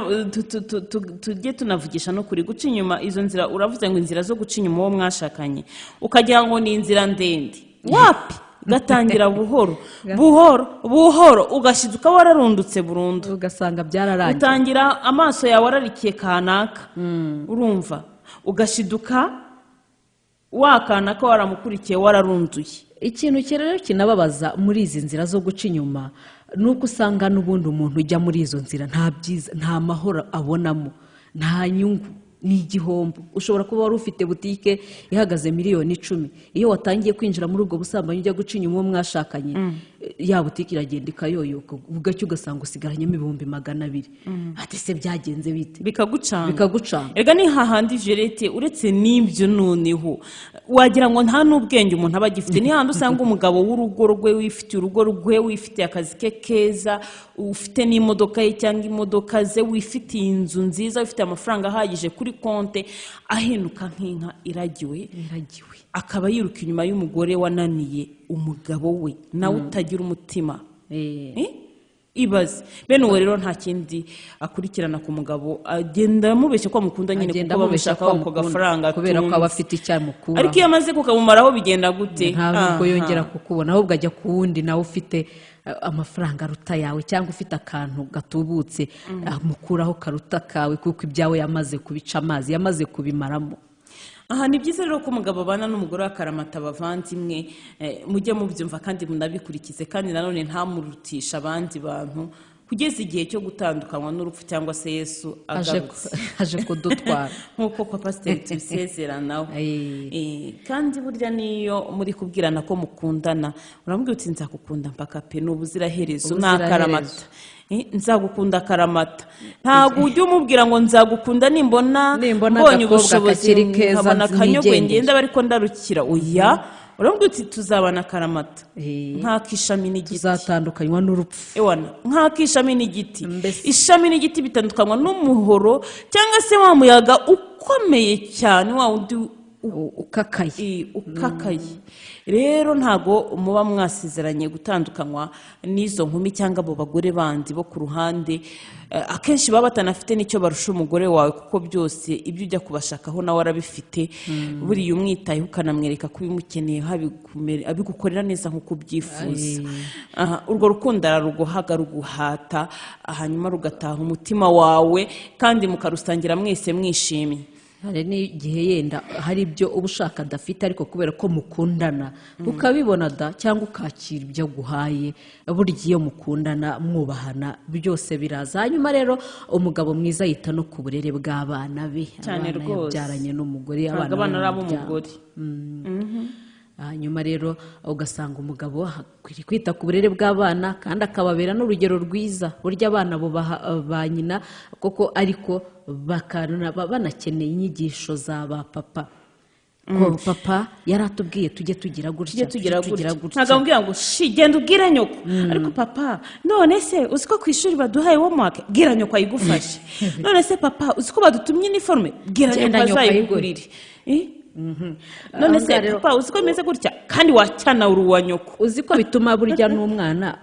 tujye tunavugisha no kuri guca inyuma izo nzira. Uravuze ngo inzira zo guca inyuma uwo mwashakanye, ukagira ngo ni inzira ndende. Wapi, gatangira buhoro buhoro buhoro, ugashiduka wararundutse burundu. Ugasanga byararangiye. Utangira amaso yawe ararikiye kanaka, urumva, ugashiduka wa kanaka waramukurikiye, wararunduye. Ikintu rero kinababaza muri izi nzira zo guca inyuma ni uko usanga n'ubundi umuntu ujya muri izo nzira nta byiza, nta mahoro abonamo, nta nyungu, ni igihombo. Ushobora kuba wari ufite butike ihagaze miliyoni 10, iyo watangiye kwinjira muri ubwo busambanyi ujya guca inyuma uwo mwashakanye, ya butike iragenda ikayoyoka, bugacya ugasanga usigaranyemo 200,000. Ati se byagenze bite? Bikagucanga. Bikagucanga. Erega ni hahandi Jerete, uretse n'ibyo noneho wagira ngo nta n'ubwenge umuntu aba agifite. Ni hahandi usanga umugabo w'urugo rwe, wifitiye urugo rwe, wifitiye akazi ke keza, ufite n'imodoka ye cyangwa imodoka ze, wifitiye inzu nziza, ufite amafaranga ahagije kuri konte, ahinduka nk'inka iragiwe. Iragiwe. Akaba yiruka inyuma y'umugore wananiye umugabo we, nawe utagira umutima. Ibaze bene uwo rero nta kindi akurikirana ku mugabo, agenda amubeshya ko amukunda nyine, Agenda kuko amubeshya ko bamushakaho ako amukunda, gafaranga kubera ko aba atunze. afite icyo amukuraho. Ariko iyo amaze kukamumaraho bigenda gute? Ntabwo yongera Aha. kukubona, ahubwo ajya ku wundi nawe ufite amafaranga aruta yawe, cyangwa ufite akantu gatubutse amukuraho karuta kawe, kuko ibyawe yamaze kubica amazi, yamaze kubimaramo. Aha ni byiza rero ko umugabo abana n'umugore w'akaramata. Abavandimwe, mujye mubyumva kandi munabikurikize, kandi nanone ntamurutisha abandi bantu. Kugeza igihe cyo gutandukanywa n'urupfu cyangwa se Yesu aje agarutse, aje kudutwara. Nk'uko kwa pasiteri tubisezeranaho. Aye. Kandi burya niyo muri kubwirana ko mukundana, uramubwira uti: "Nzagukunda mpaka pe, ni ubuziraherezo, ni Ubuziraherezo. akaramata. Nzagukunda akaramata." Ntabwo ujya umubwira ngo: "Nzagukunda nimbona Nimbona mbonye agakobwa ubushobozi, kakiri keza, nkabona akanyogwe, nigendere." ngenda ariko ndarukira." Oya, uramubwira uti: "Tuzabana akaramata nk'ak'ishami n'igiti." Tuzatandukanywa n'urupfu. Ewana, nk'ak'ishami n'igiti. Mbese. Ishami n'igiti bitandukanywa n'umuhoro cyangwa se wa muyaga ukomeye cyane, wa wundi ukakaye. Ukakaye. Rero ntago muba mwasezeranye gutandukanywa n'izo nkumi cyangwa abo bagore bandi bo ku ruhande. Akenshi baba batanafite n'icyo barusha umugore wawe, kuko byose ibyo ujya kubashakaho nawe arabifite. Buriya umwitayeho, ukanamwereka ko ubimukeneye, abigukorera neza nk'uko ubyifuza. Aha, urwo rukundo araruguhaga, ruguhata, hanyuma rugataha umutima wawe, kandi mukarusangira mwese mwishimye. Hari n'igihe yenda hari ibyo uba ushaka adafite, ariko kubera ko mukundana ukabibona da, cyangwa ukakira ibyo aguhaye. Burya iyo mukundana, mwubahana, byose biraza. Hanyuma rero umugabo mwiza yita no ku burere bw'abana be. Cyane Abana rwose. yabyaranye n'umugore, Ntabwo abana ari bo mu muryango. ab'umugore. Hanyuma rero ugasanga umugabo akwiriye kwita ku burere bw'abana, kandi akababera n'urugero rwiza. Burya abana bubaha ba nyina koko, ariko bakaba banakeneye inyigisho za ba papa, ko papa yaratubwiye tujye tugira gutya, Tujye tugira gutya. Ntabwo ambwira ngo: "Shi, genda ubwire nyoko." Ariko: "Papa, none se uzi ko ku ishuri baduhaye homework? Bwira nyoko ayigufashe. None se papa, uzi ko badutumye iniforume? Bwira Genda nyoko nyoko azayigurire." Eh? "None se Ahangaha rero- papa, uzi ko bimeze gutya?" Kandi wacyana uri uwa nyoko. Uzi ko bituma burya n'umwana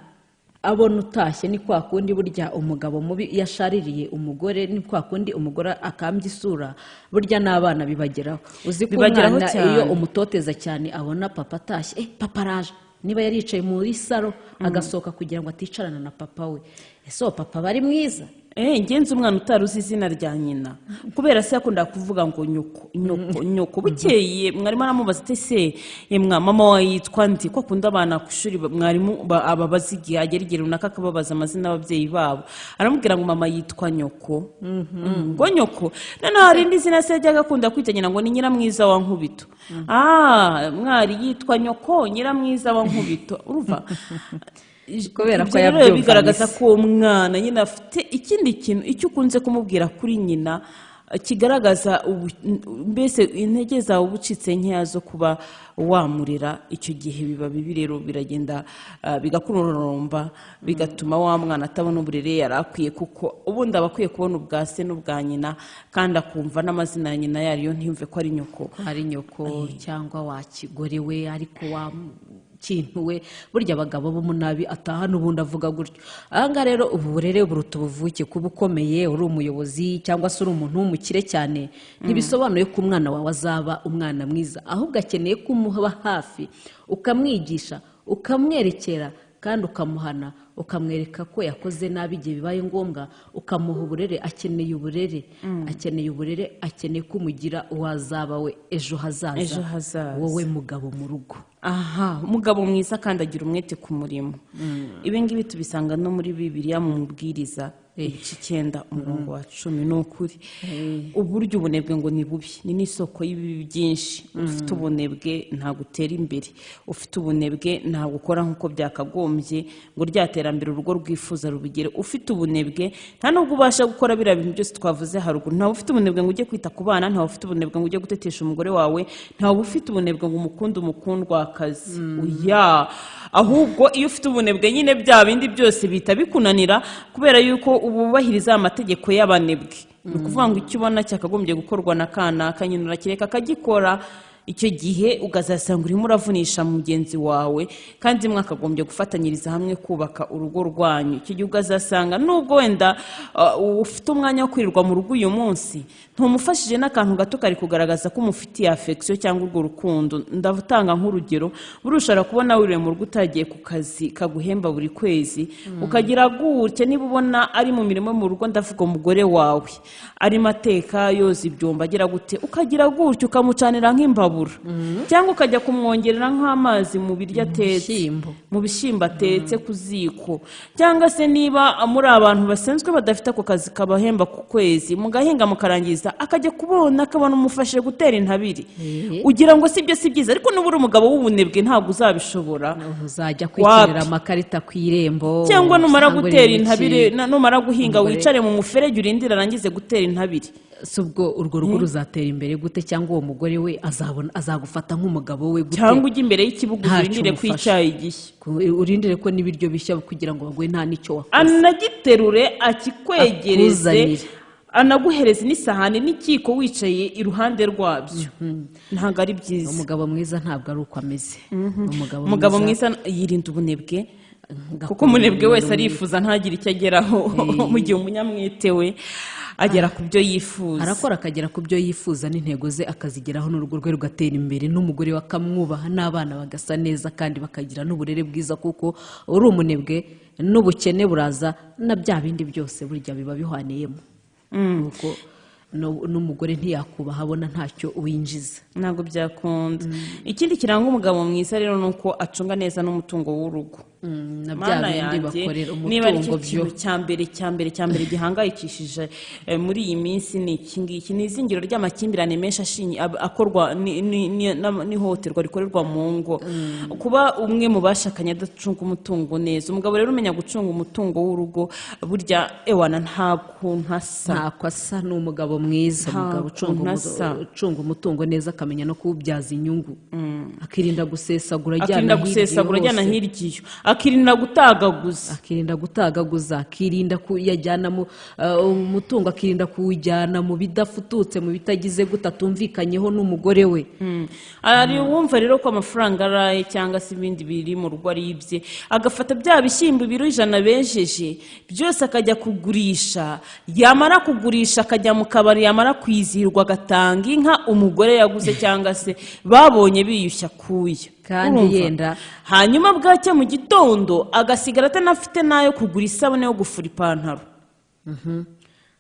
abona utashye, ni kwa kundi burya umugabo mubi iyo ashaririye umugore, ni kwa kundi umugore akambya isura, burya n'abana bibageraho. Uzi ko Bibageraho umwana cyane. iyo umutoteza cyane, abona papa atashye: "Eh, papa araje." Niba yari yicaye muri saro, agasohoka kugira ngo aticarana na papa we. Ese uwo papa aba ari mwiza? Ngenzi umwana utari uzi izina rya nyina, kubera se yakundaga kuvuga ngo: "Nyoko, nyoko, nyoko." Bukeye mwarimu aramubaza ati: "Se yemwa, mama wawe yitwa ndi?" Ko akunda abana ku ishuri, mwarimu ababaza igihe agera igihe runaka akababaza amazina y'ababyeyi babo. Aramubwira ngo: "Mama yitwa nyoko." Ngo nyoko. Noneho hari indi zina se yajyaga akunda kwita nyina, ngo ni Nyiramwiza wa Nkubito. Ah, mwari yitwa nyoko, Nyiramwiza wa Nkubito, urumva? Kubera ko Ibyo rero yabyumvanye bigaragaza se. ko uwo mwana nyine afite ikindi kintu, icyo ukunze kumubwira kuri nyina kigaragaza mbese intege zawe uba ucitse nkeya zo kuba wamurera. Icyo gihe biba bibi rero, biragenda bigakururumba, bigatuma wa mwana atabona uburere yari akwiye, kuko ubundi aba akwiye kubona ubwa se n'ubwa nyina, kandi akumva n'amazina ya nyina yariyo, ntiyumve ko ari nyoko. Ari nyoko cyangwa wa kigore we, ariko wa kintu we. Burya abagabo b'umunabi ataha n'ubundi avuga gutyo. Ahangaha rero ubu burere buruta ubuvuke. Kuba ukomeye, uri umuyobozi cyangwa se uri umuntu w'umukire cyane, ntibisobanuye ko umwana wawe azaba umwana mwiza. Ahubwo akeneye ko umuba hafi, ukamwigisha, ukamwerekera, kandi ukamuhana, ukamwereka ko yakoze nabi igihe bibaye ngombwa, ukamuha uburere. Akeneye uburere, akeneye uburere, akeneye ko umugira uwazaba we ejo hazaza. Ejo hazaza. Wowe mugabo mu rugo. Aha, umugabo mwiza kandi agira umwete ku murimo. Ibi ngibi tubisanga no muri Bibiliya, mu Mubwiriza ibice 9, umurongo wa 10. Ni ukuri, uburyo ubunebwe ngo ni bubi, ni n'isoko y'ibibi byinshi. Ufite ubunebwe ntabwo utera imbere, ufite ubunebwe ntabwo ukora nk'uko byakagombye ngo rya terambere urugo rwifuza rubigere. Ufite ubunebwe nta nubwo ubasha gukora biriya bintu byose twavuze haruguru. Ntawe ufite ubunebwe ngo ujye kwita ku bana, ntawe ufite ubunebwe ngo ujye gutetesha umugore wawe, ntawe ufite ubunebwe ngo umukunde umukundwakazi. Oya, ahubwo iyo ufite ubunebwe nyine bya bindi byose bihita bikunanira, kubera yuko uba wubahiriza amategeko y'abanebwe. Ni ukuvuga ngo icyo ubona cyakagombye gukorwa na kanaka, nyine urakireka akagikora. Icyo gihe ukazasanga urimo uravunisha mugenzi wawe, kandi mwakagombye gufatanyiriza hamwe kubaka urugo rwanyu. Icyo gihe ukazasanga nubwo wenda ufite umwanya wo kwirirwa mu rugo uyu munsi, ntumufashije n'akantu gato kari kugaragaza ko umufitiye affection cyangwa urwo rukundo. Ndatanga nk'urugero: buriya ushobora kubona wiriwe mu rugo, utagiye ku kazi kaguhemba buri kwezi, ukagira gutya, niba ubona ari mu mirimo yo mu rugo, ndavuga umugore wawe, arimo ateka, yoza ibyombo, agira gute, ukagira gutya ukamucanira nk'imbabura. mbabura, cyangwa ukajya kumwongerera nk'amazi mu biryo atetse, Bishyimbo. Mu bishyimbo atetse ku ziko, cyangwa se niba muri abantu basanzwe badafite ako kazi kabahemba ku kwezi, mugahinga mukarangiza, akajya kubona akabona umufashije gutera intabire. Ugira ngo si byo, si byiza, ariko nuba uri umugabo w'ubunebwe ntabwo uzabishobora. Uzajya kwikinira Wapi. amakarita ku irembo, Cyangwa numara usanga uri gutera mu intabire, ki. numara guhinga, Umugore- wicare mu muferege urindire arangize gutera intabire. Si ubwo urwo rugo ruzatera imbere gute? Cyangwa uwo mugore we azabona, azagufata nk'umugabo we gute? Cyangwa ujye imbere y'ikibuga, Ntacyo urindire ko umufasha. icyayi gishya. Urindire ko n'ibiryo bishya kugira ngo baguhe, nta n'icyo wakoze. Anagiterure, akikwegereze, Akuzanire. anaguhereze n'isahani n'ikiko wicaye iruhande rwabyo. Ntabwo ari byiza. Umugabo mwiza ntabwo ari uko ameze. Umugabo Umugabo mwiza yirinda ubunebwe, kuko umunebwe wese arifuza ntagire icyo ageraho, mu gihe umunyamwete we agera ku byo yifuza. Arakora akagera ku byo yifuza n'intego ze akazigeraho, n'urugo rwe rugatera imbere, n'umugore we akamwubaha, n'abana bagasa neza kandi bakagira n'uburere bwiza, kuko uri umunebwe n'ubukene buraza na bya bindi byose burya biba bihwaniyemo, kuko n'umugore ntiyakubaha abona ntacyo winjiza. Ntabwo byakunda. Ikindi kiranga umugabo mwiza rero ni uko acunga neza n'umutungo w'urugo. Na bya Mana bindi yanjye, bakorera niba ari cyo umutungo byo kintu cya mbere, cya mbere, cya mbere gihangayikishije muri iyi minsi ni iki ngiki, ni izingiro ry'amakimbirane menshi akorwa n'ihohoterwa rikorerwa mu ngo, kuba umwe mu bashakanye adacunga umutungo neza. Umugabo rero umenya gucunga umutungo w'urugo, burya ewana nta kuntu asa. Ntako asa, ni umugabo mwiza. Nta Umugabo ucunga kuntu asa. ucunga umutungo neza, akamenya no kuwubyaza inyungu, akirinda gusesagura ajyana Akirinda hirya gusesagura ajyana hose. hirya iyo, akirinda gutagaguza. Akirinda gutagaguza, akirinda kuyajyana mu umutungo, akirinda kuwujyana mu bidafututse, mu bitagize gute, atumvikanyeho n'umugore we. Hari uwumva rero ko amafaranga ari aye cyangwa se ibindi biri mu rugo ari ibye, agafata bya bishyimbo ibiro 100 bejeje byose akajya kugurisha, yamara kugurisha akajya mu kabari, yamara kwizihirwa agatanga inka umugore yaguze cyangwa se babonye biyushya akuya. Kandi Urumva? yenda- Hanyuma bwacya mu gitondo agasigara atanafite n'ayo kugura isabune yo gufura ipantaro. Kimwe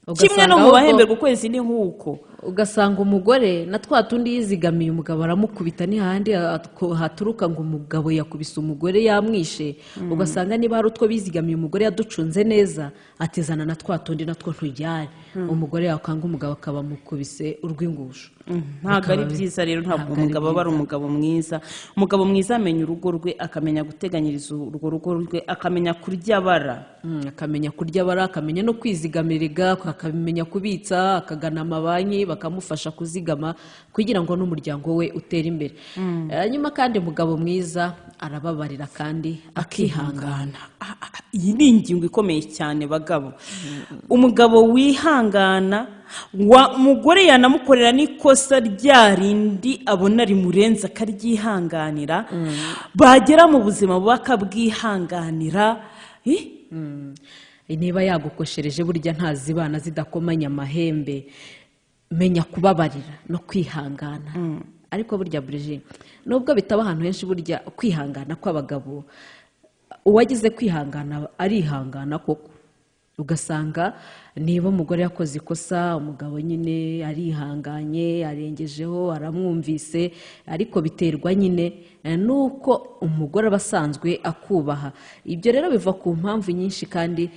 no Ugasanga mu ahubwo- bahemberwa ukwezi ni nk'uko. Ugasanga umugore na twa tundi yizigamiye umugabo aramukubita, ni hahandi haturuka ngo umugabo yakubise umugore, yamwishe. Ugasanga niba hari utwo bizigamiye umugore yaducunze neza, atizana na twa tundi natwo ntujyane, umugore yakanga umugabo akaba amukubise urw'ingusho. Ntabwo ari Bikaba byiza rero, ntabwo ntabwo ari umugabo aba ari byiza. umugabo mwiza. Umugabo mwiza amenya urugo rwe, akamenya guteganyiriza urwo rugo rwe, akamenya kurya abara. Akamenya kurya abara, akamenya no kwizigamira, akamenya kubitsa, akagana amabanki bakamufasha kuzigama kugira ngo n'umuryango we utere imbere. Hanyuma kandi umugabo mwiza arababarira kandi akihangana. Akihangana. Iyi ni ingingo ikomeye cyane, bagabo. Umugabo wihangana, wa umugore yanamukorera n'ikosa rya rindi abona rimurenze akaryihanganira, bagera mu buzima bubi akabwihanganira. Eh? Niba yagukoshereje, burya ntazibana zidakomanya amahembe. Menya kubabarira no kwihangana. Ariko burya Brigitte, nubwo bitaba ahantu henshi, burya kwihangana kw'abagabo, uwagize kwihangana arihangana koko. Ugasanga niba umugore yakoze ikosa, umugabo nyine arihanganye, arengejeho, aramwumvise, ariko biterwa nyine n'uko umugore aba asanzwe akubaha. Ibyo rero biva ku mpamvu nyinshi kandi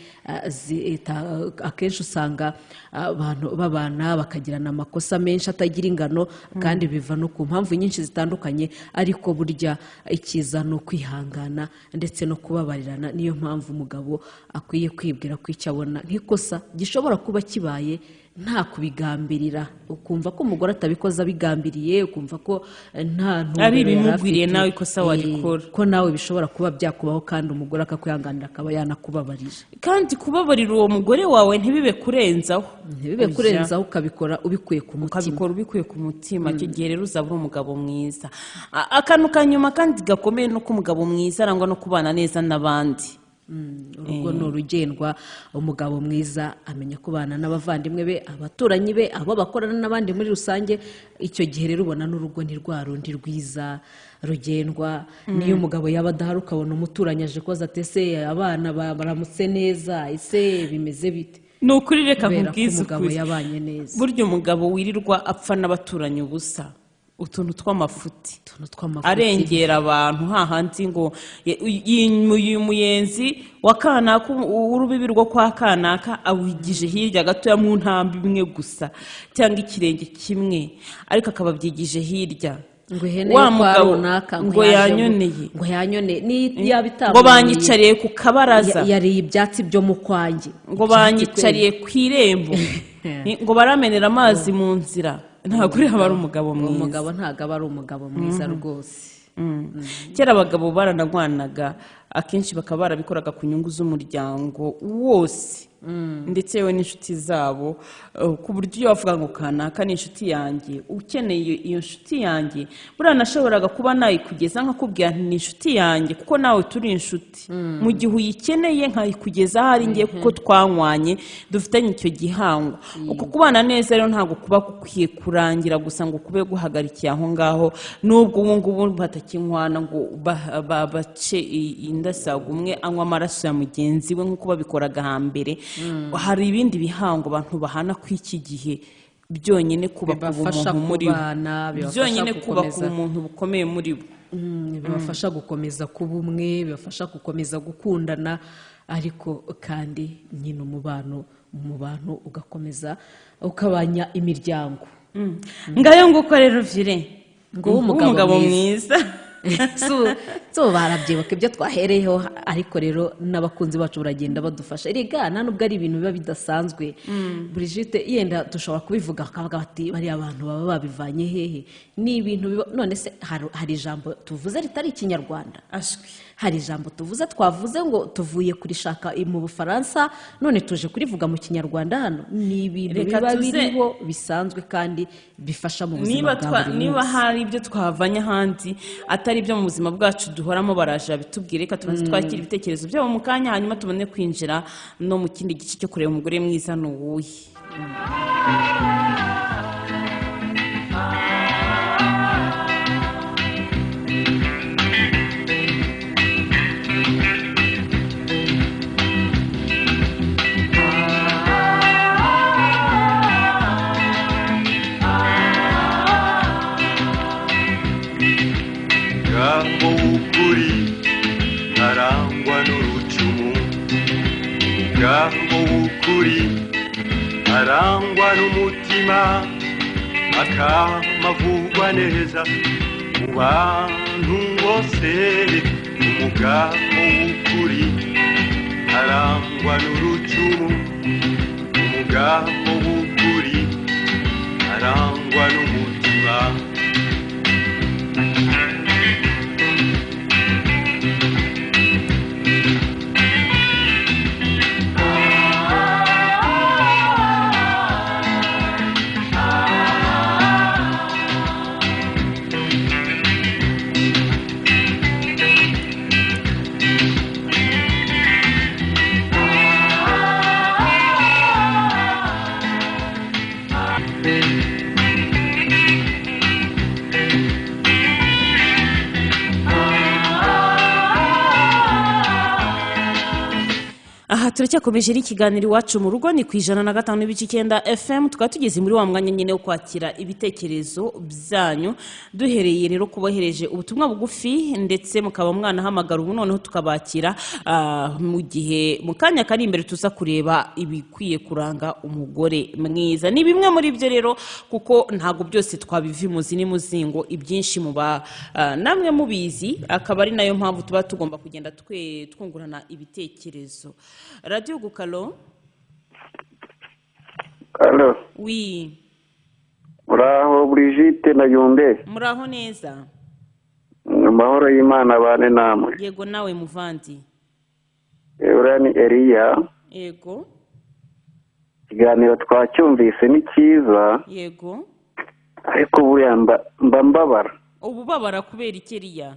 akenshi usanga abantu babana bakagirana amakosa menshi atagira ingano, kandi biva no ku mpamvu nyinshi zitandukanye. Ariko burya icyiza ni ukwihangana ndetse no kubabarirana. Niyo mpamvu umugabo akwiye kwibwira ko icyo abona nk'ikosa gishobora kuba kibaye nta kubigambirira, ukumva ko umugore atabikoze abigambiriye, ukumva ko nta ntumbero Ari yari ibimugwiriye, afite. nawe ikosa warikora. Ko nawe bishobora kuba byakubaho, kandi umugore akakwihanganira akaba yanakubabarira. Kandi kubabarira uwo mugore wawe ntibibe kurenzaho. Ntibibe kurenzaho, ukabikora ubikuye ku mutima. Ukabikora ubikuye ku mutima. Icyo gihe rero uzaba uri umugabo mwiza. Akantu ka nyuma kandi gakomeye ni uko umugabo mwiza arangwa no kubana neza n'abandi. Urugo ni urugendwa. Umugabo mwiza amenya kubana n'abavandimwe be, abaturanyi be, abo bakorana n'abandi muri rusange. Icyo gihe rero ubona n'urugo ni rwa rundi rwiza rugendwa. Niyo umugabo yaba adahari, ukabona umuturanyi aje koza ati: "Ese abana baramutse neza? Ese bimeze bite?" Ni ukuri, reka Kubera ko nkubwize umugabo ukuri. yabanye neza. Burya umugabo wirirwa apfa n'abaturanyi ubusa. Utuntu tw'amafuti. Utuntu tw'amafuti. Arengera abantu hahandi ngo uyu muyenzi wa kanaka, urubibi rwo kwa kanaka awigije hirya gatoya mu ntambwe imwe gusa cyangwa ikirenge kimwe, ariko akaba abyigije hirya. Ngo ihene Wa yo kwa mugabo runaka ngo yanyoneye. Ngo yanyoneye ni yaba Ngo banyicariye ku kabaraza. Yariye ibyatsi byo mu kwanjye. Ngo banyicariye ku irembo, ngo baramenera amazi mu nzira. Ntabwo uriya aba ari umugabo mwiza. Umugabo ntabwo aba ari umugabo mwiza rwose. Kera abagabo baranarwanaga, akenshi bakaba barabikoraga ku nyungu z'umuryango wose ndetse yewe n'inshuti zabo, ku buryo iyo bavuga ngo kanaka ni inshuti yanjye, ukeneye iyo nshuti yanjye buriya nashoboraga kuba nayikugeza nkakubwira nti ni inshuti yanjye kuko nawe turi inshuti, mu gihe uyikeneye nkayikugeza aho ari ngiye kuko twanywanye, dufitanye icyo gihango. Uko kubana neza rero ntabwo kuba gukwiye kurangira gusa ngo kube guhagarikiye aho ngaho, nubwo ubu ngubu batakinywana ngo bace indasago umwe anywa amaraso ya mugenzi we nk'uko babikoraga hambere. Hari ibindi bihango abantu bahana ku iki gihe byonyine kubaka Bibafasha ubumuntu muri bo. kubana, bibafasha Byonyine kubaka gukomeza. ubumuntu bukomeye muri bo. Bibafasha gukomeza kuba umwe, bibafasha gukomeza gukundana, ariko kandi nyine umubano mu bantu ugakomeza ukabanya imiryango. Ngayo nguko rero vire Ngo ube umugabo umugabo mwiza. mwiza. So barabyibuka ibyo twahereyeho, ariko rero n'abakunzi bacu baragenda badufasha. Erega nta nubwo ari ibintu biba bidasanzwe, Brigitte, yenda dushobora kubivuga bakavuga bati bariya bantu baba babivanye hehe? Ni ibintu biba. None se hari ijambo tuvuze ritari ikinyarwanda? Ashwi. Hari ijambo tuvuze, twavuze ngo tuvuye kurishaka mu Bufaransa none tuje kurivuga mu kinyarwanda hano? Ni ibintu Reka biba tuze- biriho bisanzwe kandi bifasha mu buzima Niba bwa buri niba munsi. hari ibyo twavanye ahandi atari ibyo mu buzima bwacu duhoramo, baraje babitubwire. Reka tubanze twakire ibitekerezo byabo mu kanya, hanyuma tubone kwinjira no mu kindi gice cyo kureba umugore mwiza ni uwuhe. Umugabo w'ukuri arangwa n'urucumu, umugabo w'ukuri arangwa n'umutima, akamavugwa neza mu bantu bose. Umugabo w'ukuri arangwa n'urucumu, umugabo w'ukuri arangwa n'umutima. Aha turacyakomeje n'ikiganiro iwacu mu rugo, ni ku 105.9 FM. Tukaba tugeze muri wa mwanya nyine wo kwakira ibitekerezo byanyu, duhereye rero kubohereje ubutumwa bugufi ndetse mukaba mwanahamagara ubu noneho tukabakira, mu gihe mu kanya kari imbere tuza kureba ibikwiye kuranga umugore mwiza. Ni bimwe muri byo rero, kuko ntabwo byose twabiva imuzi n'imuzingo, ibyinshi muba namwe mubizi, akaba ari nayo mpamvu tuba tugomba kugenda twungurana ibitekerezo. Radiyo Gukalo. Alo, Wi. Muraho Brigitte na Yumbe. Muraho neza. Amahoro y'Imana abane namwe. Yego nawe muvandi. Uriya ni Eliya. Yego. Ikiganiro twacyumvise ni cyiza, Yego. ariko buriya mba mbabara. Ububabara kubera iki Eliya?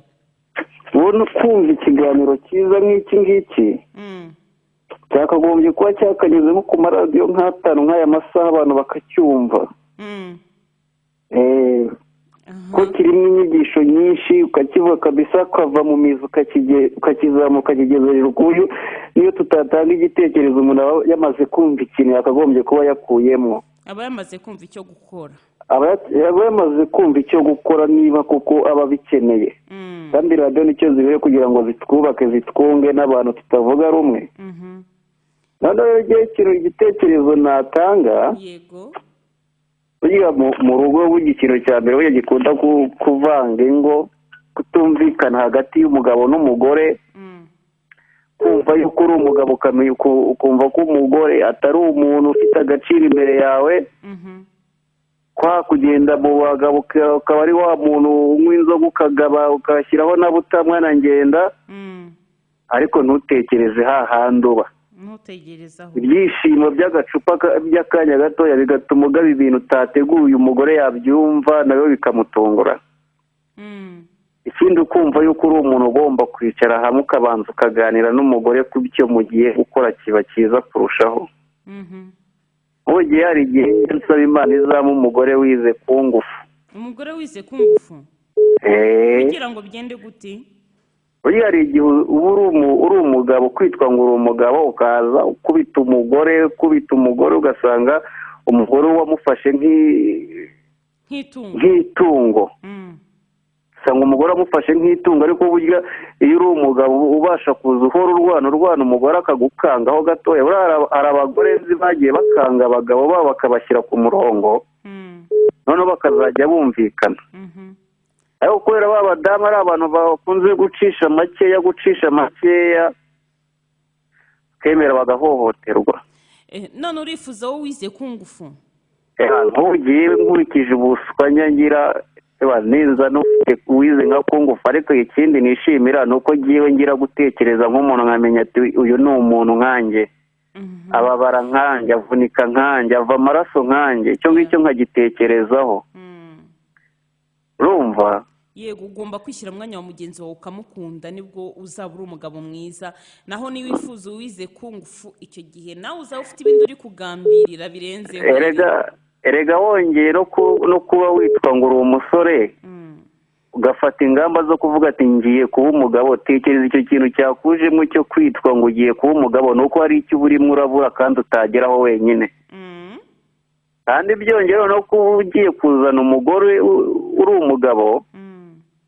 Ubona kumva ikiganiro cyiza nk'iki ngiki cyakagombye kuba cyakanyuzemo ku maradiyo nk'atanu nk'aya masaha abantu bakacyumva. Ko kirimo inyigisho nyinshi, ukakivuga kabisa ukava mu mizi ukakizamuka ukakigeza hejuru, ku buryo niyo tutatanga igitekerezo umuntu aba yamaze kumva ikintu yakagombye kuba yakuyemo. Aba yamaze kumva icyo gukora. Aba yamaze kumva icyo gukora niba koko aba abikeneye. Kandi radiyo nicyo zibereye kugira ngo zitwubake, zitwunge n'abantu tutavuga rumwe. Noneho rero igihe ikintu igitekerezo natanga, yego, burya mu rugo burya ikintu cya mbere burya gikunda kuvanga ingo, kutumvikana hagati y'umugabo n'umugore, kumva yuko uri umugabo ukamenya ukumva ko umugore atari umuntu ufite agaciro imbere yawe, kwa kugenda mu bagabo ukaba ari wa muntu unywa inzoga ukagaba ukashyiraho na butamwa na ngenda, ariko ntutekereze hahandi uba. Ntutegerezaho. Ibyishimo by'agacupa by'akanya gatoya bigatuma ugaba ibintu utateguye, umugore yabyumva nawe bikamutungura. Ikindi ukumva yuko uri umuntu ugomba kwicara hamwe ukabanza ukaganira n'umugore ku byo mugiye gukora kiba cyiza kurushaho. Nk'ubu gihe hari igihe nsaba Imana izaba umugore wize ku ngufu. Umugore wize ku ngufu? Kugira ngo bigende gute? Burya hari igihe uba uri umugabo, kwitwa ngo uri umugabo, ukaza ukubita umugore, ukubita umugore, ugasanga umugore wamufashe nk'itungo. Nk'itungo. Usanga umugore amufashe nk'itungo, ariko burya iyo uri umugabo ubasha kuza uhora urwana umugore akagukangaho gatoya. Buriya hari abagore nzi bagiye bakanga abagabo babo bakabashyira ku murongo, noneho bakazajya bumvikana. Ariko kubera ba badamu ari abantu bakunze gucisha makeya, bakemera bagahohoterwa. None urifuza wowe wize ku ngufu? Ntugiye nkurikije ubuswa ngira neza n'ufite wize nka ku ngufu, ariko ikindi nishimira ni uko ngiwe ngira gutekereza nk'umuntu nkamenya ati uyu ni umuntu nkanjye, ababara nkanjye, avunika nkanjye, ava amaraso nkanjye, icyo ngicyo nkagitekerezaho. Urumva? Yego, ugomba kwishyira umwanya wa mugenzi wawe ukamukunda, nibwo uzaba uri umugabo mwiza. Naho niba wifuza uwize ku ngufu, icyo gihe nawe uzaba ufite ibindi uri kugambirira birenzeho. Erega wongeye no kuba witwa ngo uri umusore, ugafata ingamba zo kuvuga ati ngiye kuba umugabo. Tekereza icyo kintu cyakujemo cyo kwitwa ngo ugiye kuba umugabo, ni uko hari icyo uba urimo urabura kandi utageraho wenyine. Kandi byongera no kuba ugiye kuzana umugore uri umugabo,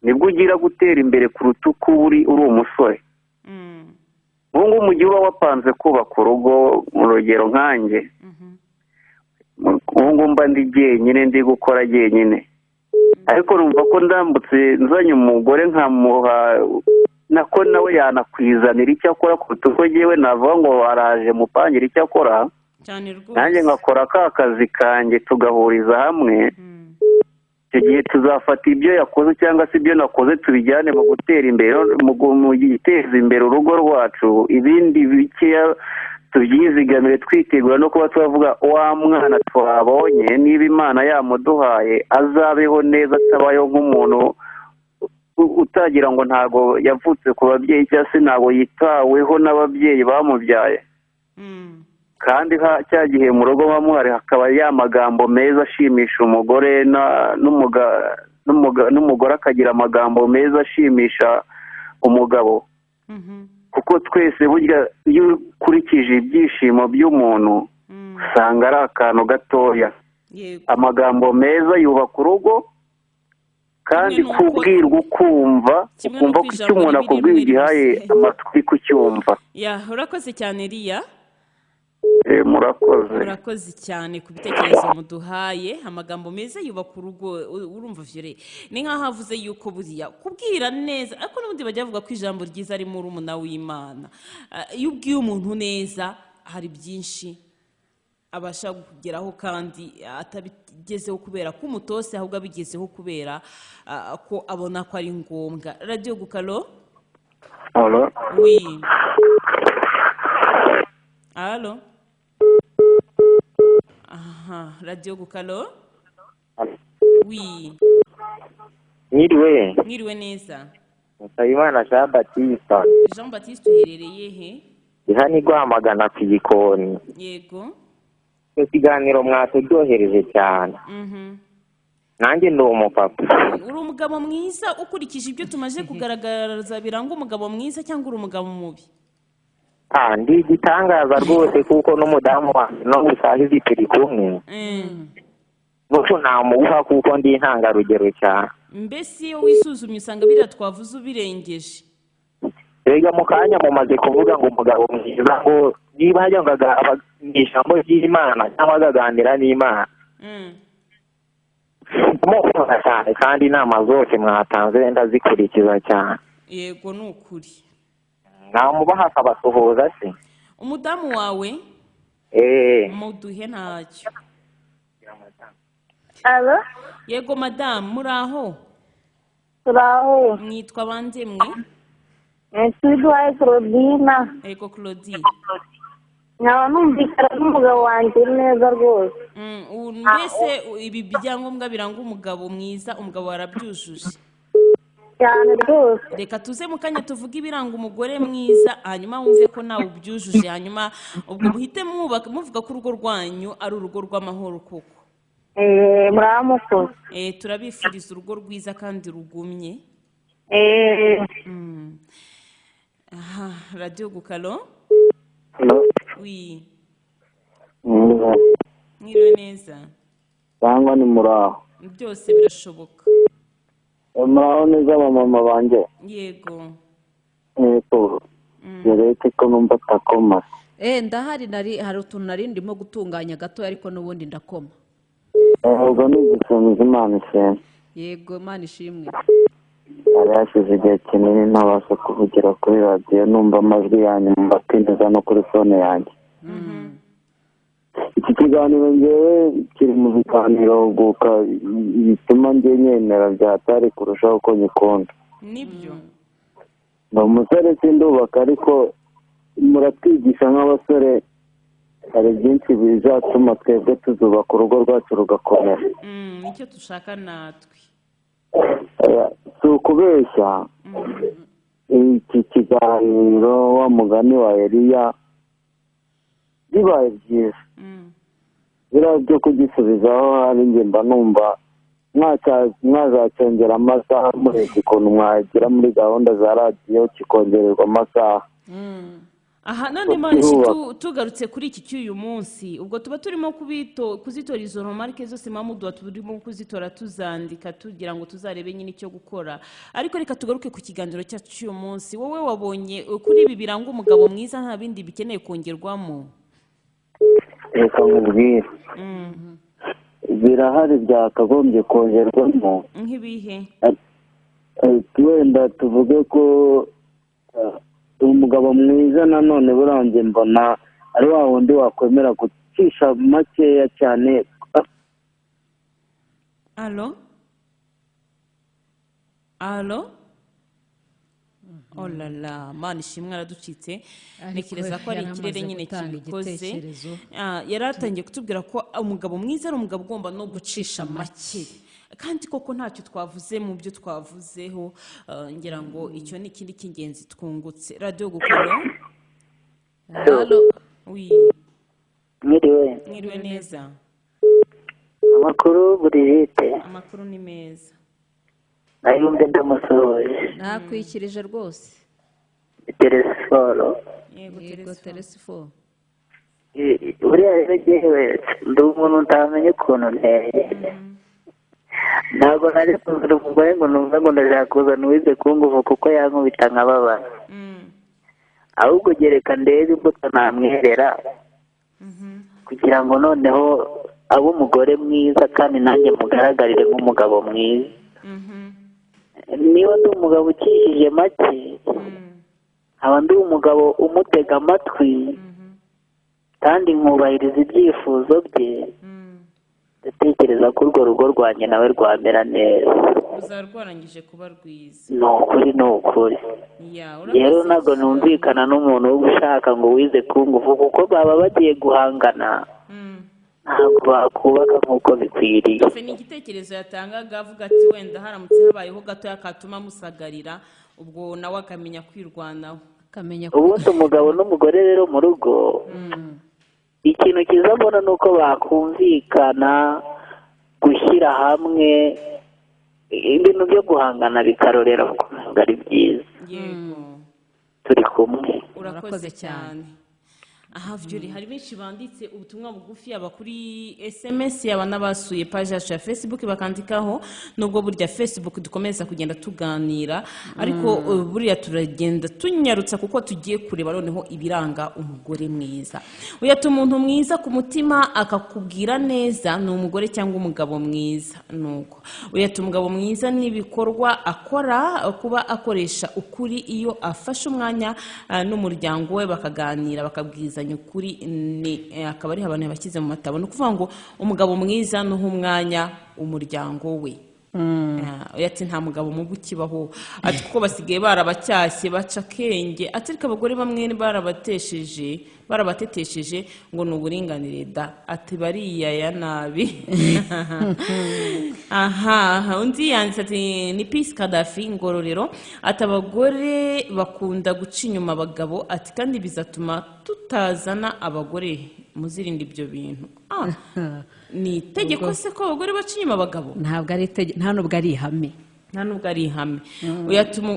nibwo ugira gutera imbere kuruta uko uri umusore. Ubu ngubu mu gihe uba wapanze kubaka urugo, mu rugero nkanjye, ubu ngubu mba ndi jyenyine, ndi gukora jyenyine, ariko numva ko ndambutse nzanye umugore nkamuha, nako nawe yanakwizanira icyo akora kuruta uko jyewe navuga ngo araje mupangire icyo akora, nanjye nkakora ka kazi kanjye tugahuriza hamwe. Icyo gihe tuzafata ibyo yakoze cyangwa se ibyo nakoze tubijyane mu gutera imbere, mu guteza imbere urugo rwacu, ibindi bikeya tubyizigamire, twitegura no kuba twavuga wa mwana twabonye niba Imana yamuduhaye azabeho neza, atabayeho nk'umuntu utagira ngo ntago yavutse ku babyeyi cyangwa se ntago yitaweho n'ababyeyi bamubyaye. Kandi cya gihe mu rugo muhari hakaba ya magambo meza ashimisha umugore, n'umugore akagira amagambo meza ashimisha umugabo. Kuko twese burya iyo ukurikije ibyishimo by'umuntu usanga ari akantu gatoya. Amagambo meza yubaka urugo, kandi kubwirwa ukumva, ukumva ko icyo umuntu akubwiye ugihaye amatwi kucyumva. Urakoze cyane Eliya. Murakoze. Murakoze cyane ku bitekerezo muduhaye. Amagambo meza yubaka urugo. Urumva Viole, ni nkaho avuze yuko buriya kubwira neza, ariko n'ubundi bajya bavuga ko ijambo ryiza ari murumuna w'Imana. Iyo ubwiye umuntu neza hari byinshi abasha kugeraho, kandi atabigezeho kubera ko umutose, ahubwo abigezeho kubera ko abona ko ari ngombwa. Radio Gukalo. Allo. Oui. Allo. Aha, Radio Gukalo. Oui. Mwiriwe. Mwiriwe neza. Nsabimana Jean Baptiste. Jean Baptiste uherereye he? Ihani Rwamagana ku Gikoni. Yego. Ikiganiro mwaturyohereje cyane. Nanjye ndi umupapa. Uri umugabo mwiza ukurikije ibyo tumaze kugaragaza biranga umugabo mwiza, cyangwa uri umugabo mubi? Ndi igitangaza rwose kuko n'umudamu wanjye no gusaha izi turi kumwe. Muco namuha kuko ndi intangarugero cyane. Mbese iyo wisuzumye usanga biriya twavuze ubirengeje? Rega mu kanya mumaze kuvuga ngo umugabo mwiza ngo niba hajya ngo mu ijambo ry'Imana cyangwa akaganira n'Imana. Mukunda cyane kandi inama zose mwatanze ndazikurikiza cyane. Yego, ni ukuri. Namubaha akabasuhuza se? Umudamu wawe? Muduhe ntacyo. Alo? Yego madamu, muraho? Turaho. Mwitwa bande mwe? Nitwa Claudina. Yego Claudine. Nkaba numvikana n'umugabo wanjye neza rwose. Mbese ibi byangombwa biranga umugabo mwiza, umugabo warabyujuje? Cyane rwose. Reka tuze mu kanya tuvuge ibiranga umugore mwiza, hanyuma wumve ko nawe ubyujuje, hanyuma ubwo muhite mwubaka muvuga ko urugo rwanyu ari urugo rw'amahoro koko. Muramukoze. Turabifuriza urugo rwiza kandi rugumye. Aha, radiyo Gukalo. Oui. Mwiriwe neza. Cyangwa ni muraho? Byose birashoboka. Muraho neza abamama banjye? Yego. Yego. Yereke ko numva atakoma. Ndahari, nari hari utuntu nari ndimo gutunganya gato ariko n'ubundi ndakoma. Ubwo ni igisumizi, Imana ishimwe. Yego, Imana ishimwe. Hari hashize igihe kinini ntabasha kuvugira kuri radiyo, numva amajwi yanyu mbatindiza no kuri fone yanjye. Iki kiganiro ngewe kiri mu biganiro guka bituma njye nyemera byatari kurushaho uko nyikunda. Nibyo. Ndi umusore sindubaka, ariko muratwigisha nk'abasore, hari byinshi bizatuma twebwe tuzubaka urugo rwacu rugakomera. Nicyo dushaka natwe. Si ukubeshya, iki kiganiro wa mugani wa Eliya bibaye byiza, biriya byo kugisubizaho hari njye mba numva mwazacyongera amasaha, murebye ukuntu mwagera muri gahunda za radiyo kikongererwa amasaha. Aha none Imana tugarutse kuri iki cy'uyu munsi, ubwo tuba turimo kuzitora izo remarque zose mamuduha, turimo kuzitora tuzandika tugira ngo tuzarebe nyine icyo gukora. Ariko reka tugaruke ku kiganiro cyacu cy'uyu munsi. Wowe wabonye kuri ibi biranga umugabo mwiza nta bindi bikeneye kongerwamo? Reka nkubwire, birahari byakagombye kongerwamo. Nk'ibihe? Wenda tuvuge ko umugabo mwiza nanone burangiye mbona ari wa wundi wakwemera gucisha makeya cyane. Alo? Alo? Oh la la, Mana ishimwe araducitse. Ntekereza ko ari ikirere nyine kibikoze. Yari atangiye kutubwira ko umugabo mwiza ari umugabo ugomba no gucisha make. Kandi koko ntacyo twavuze mu byo twavuzeho, ngira ngo icyo ni ikindi cy'ingenzi twungutse. Radiyo Gukalo. Halo. Oui. Mwiriwe. Mwiriwe neza. Amakuru Brigitte. Amakuru ni meza. Nayumve ndamusohoje. Nakwikirije rwose. Teleforo. Yego teleforo. Buriya rero jyewe ndi umuntu utamenye ukuntu nteye. Ntabwo nari kuzana umugore ngo numve ngo ndashaka kuzana uwize kungufu kuko yankubita nkababara. Ahubwo gereka ndebe imbuto namwerera kugira ngo noneho abe umugore mwiza kandi nanjye mugaragarire nk'umugabo mwiza. Niba ndi umugabo ukishije make, nkaba ndi umugabo umutega amatwi kandi nkubahiriza ibyifuzo bye, ndatekereza ko urwo rugo rwanjye nawe rwamera neza. Ruzaba rwarangije kuba rwiza. Ni ukuri, ni ukuri. Rero ntabwo numvikana n'umuntu wo gushaka ngo wize kungufu kuko baba bagiye guhangana, ntabwo bakubaka nk'uko bikwiriye. Ni igitekerezo yatangaga avuga ati wenda haramutse habayeho gatoya katuma musagarira, ubwo nawe akamenya kwirwanaho. Ubundi umugabo n'umugore rero mu rugo, ikintu cyiza mbona ni uko bakumvikana, gushyira hamwe, ibintu byo guhangana bikarorera kuko ntabwo ari byiza. Yego. Turi kumwe. Urakoze cyane. Aha Vyori, hari benshi banditse ubutumwa bugufi, yaba kuri SMS, yaba n'abasuye page yacu ya Facebook bakandikaho. Nubwo burya Facebook dukomeza kugenda tuganira, ariko buriya turagenda tunyarutsa kuko tugiye kureba noneho ibiranga umugore mwiza. Uyata umuntu mwiza ku mutima akakubwira neza, ni umugore cyangwa umugabo mwiza. Nuko uyata umugabo mwiza n'ibikorwa akora, kuba akoresha ukuri iyo afashe umwanya n'umuryango we bakaganira, bakabwizanya ukuri, ni akaba ari abantu yabashyize mu matabo. Ni ukuvuga ngo umugabo mwiza nuha umwanya umuryango we. Ati nta mugabo mubi ukibaho, ati kuko basigaye barabacyashye baca akenge, ati ariko abagore bamwe barabatesheje, barabatetesheje ngo ni uburinganire da, ati bariyaya nabi. Aha undi yanditse ati ni Peace Kadafi Ngororero, ati abagore bakunda guca inyuma abagabo, ati kandi bizatuma tutazana abagore, muzirinde ibyo bintu. Ni itegeko se ko abagore baca inyuma abagabo? Ntabwo ari itegeko, nta nubwo ari ihame. Nta nubwo ari ihame.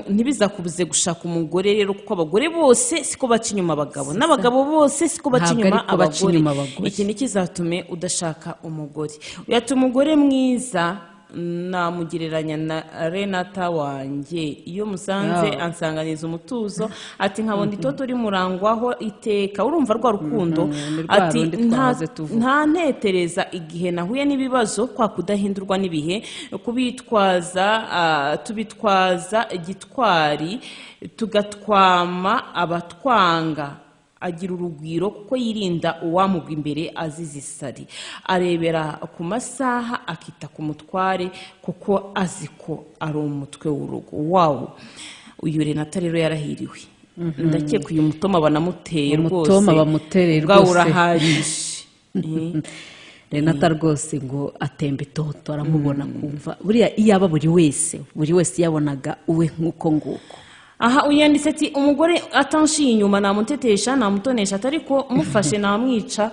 Ntibizakubuze gushaka umugore rero, kuko abagore bose siko baca inyuma abagabo, n'abagabo bose siko baca inyuma abagore. Iki ni kizatume udashaka umugore. Uyata umugore mwiza namugereranya na Renata wanjye, iyo musanze ansanganiza umutuzo, ati nkabona itoto rimurangwaho iteka. Urumva rwa rukundo, ati nta ntetereza igihe nahuye n'ibibazo, kwa kudahindurwa n'ibihe, kubitwaza tubitwaza igitwari, tugatwama abatwanga. Agira urugwiro kuko yirinda uwamugwa imbere azize isari, arebera ku masaha, akita ku mutware kuko azi ko ari umutwe w'urugo. Wawu, uyu Renata rero yarahiriwe. Ndakeka uyu mutoma banamuteye rwose, umutoma bamutereye rwose urahagije. Renata rwose ngo atemba itoto, aramubona kumva buriya iyaba buri wese yabonaga uwe nk'uko nguko. Aha uyanditse ati umugore atanshiye inyuma namutetesha, namutonesha, ariko mufashe namwica,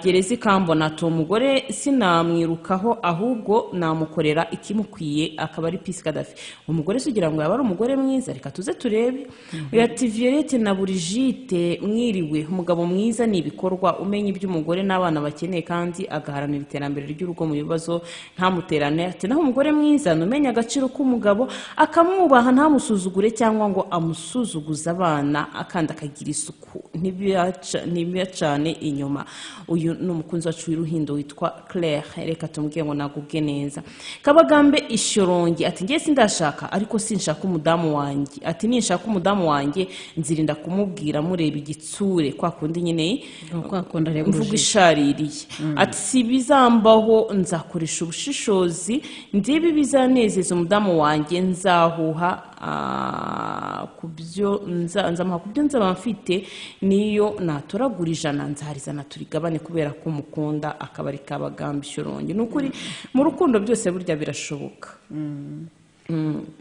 gereza ikambona. Ati umugore sinamwirukaho ahubwo namukorera ikimukwiye, akaba ari Peace Kadafi. Umugore se ugira ngo yaba ari umugore mwiza? Reka tuze turebe. Ati Violette na Brigitte mwiriwe, umugabo mwiza ni ibikorwa, umenya ibyo umugore n'abana bakeneye kandi agaharanira iterambere ry'urugo mu bibazo ntamuterane. Ati naho umugore mwiza ni umenya agaciro k'umugabo, akamwubaha, ntamusuzugure cyangwa ngo amusuzuguze abana, akandi akagira isuku, ntibiyacane inyuma. Uyu ni umukunzi wacu w'iruhindo witwa Claire, reka tumubwiye ngo nagubwe neza. Kabagambe Ishorongi ati ngiye sindashaka, ariko sinshaka umudamu wanjye, ati ninshaka umudamu wanjye nzirinda kumubwira mureba igitsure, kwa kundi nyine mvuga ishaririye. Ati si bizambaho, nzakoresha ubushishozi ndebe bizanezeza umudamu wanjye, nzahuha kubyo nzamuha kubyo nzaba mfite, niyo natoragura 100 nzaharizana turigabane kubera ko mukunda. Akaba ari Kabagambe Ishorongi. Ni ukuri mu rukundo byose burya birashoboka.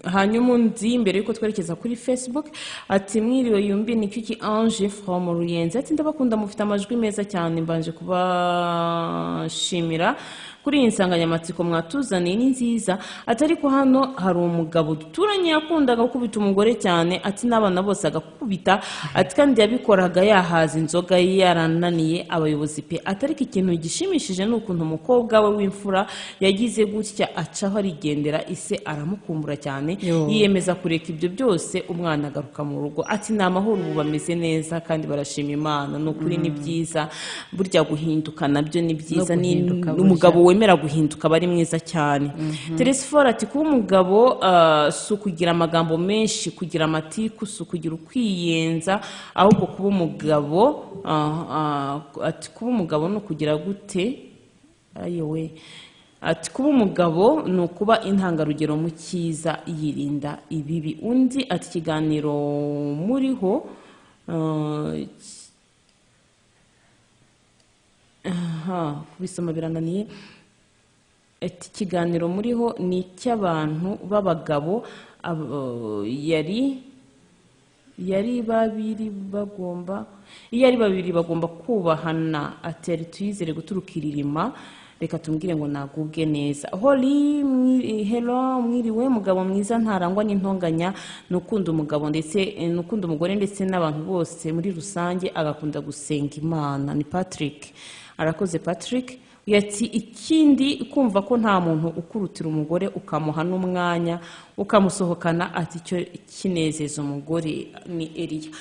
Hanyuma undi mbere yuko twerekeza kuri Facebook ati mwiriwe yumbi ni Kiki Ange from Ruyenzi, ati ndabakunda mufite amajwi meza cyane, mbanje kubashimira kuri iyi nsanganyamatsiko mwatuzaniye ni nziza. Ati ariko hano hari umugabo duturanye yakundaga gukubita umugore cyane, ati n'abana bose agakubita, ati kandi yabikoraga yahaza inzoga yarananiye abayobozi pe. Ati ariko ikintu gishimishije ni ukuntu umukobwa we w'imfura yagize gutya acaho arigendera, ise aramukumbura cyane, yiyemeza kureka ibyo byose, umwana agaruka mu rugo. Ati ni amahoro ubu bameze neza kandi barashima Imana. Ni ukuri ni byiza burya guhinduka nabyo ni byiza, ni umugabo wemera guhinduka bari mwiza cyane. Teresifora ati kuba umugabo si ukugira amagambo menshi, kugira amatiku, si ukugira ukwiyenza, ahubwo kuba umugabo ati kuba umugabo ni ukugira gute? Ayowe, ati kuba umugabo ni ukuba intangarugero mu cyiza, yirinda ibibi. Undi ati ikiganiro muriho kubisoma birananiye. Ati ikiganiro muriho ni icy'abantu b'abagabo, yari babiri bagomba, iyo ari babiri bagomba kubahana. Ati yari tuyizere guturuka iririma. Reka tumubwire ngo nagubwe neza. Holi hello, mwiriwe. Mugabo mwiza ntarangwa n'intonganya, ni ukunda umugabo ndetse ni ukunda umugore ndetse n'abantu bose muri rusange, agakunda gusenga Imana. Ni Patrick. Arakoze Patrick. Yati ikindi, kumva ko nta muntu ukurutira umugore, ukamuha n'umwanya, ukamusohokana, ati icyo kinezeza umugore. Ni Eliya.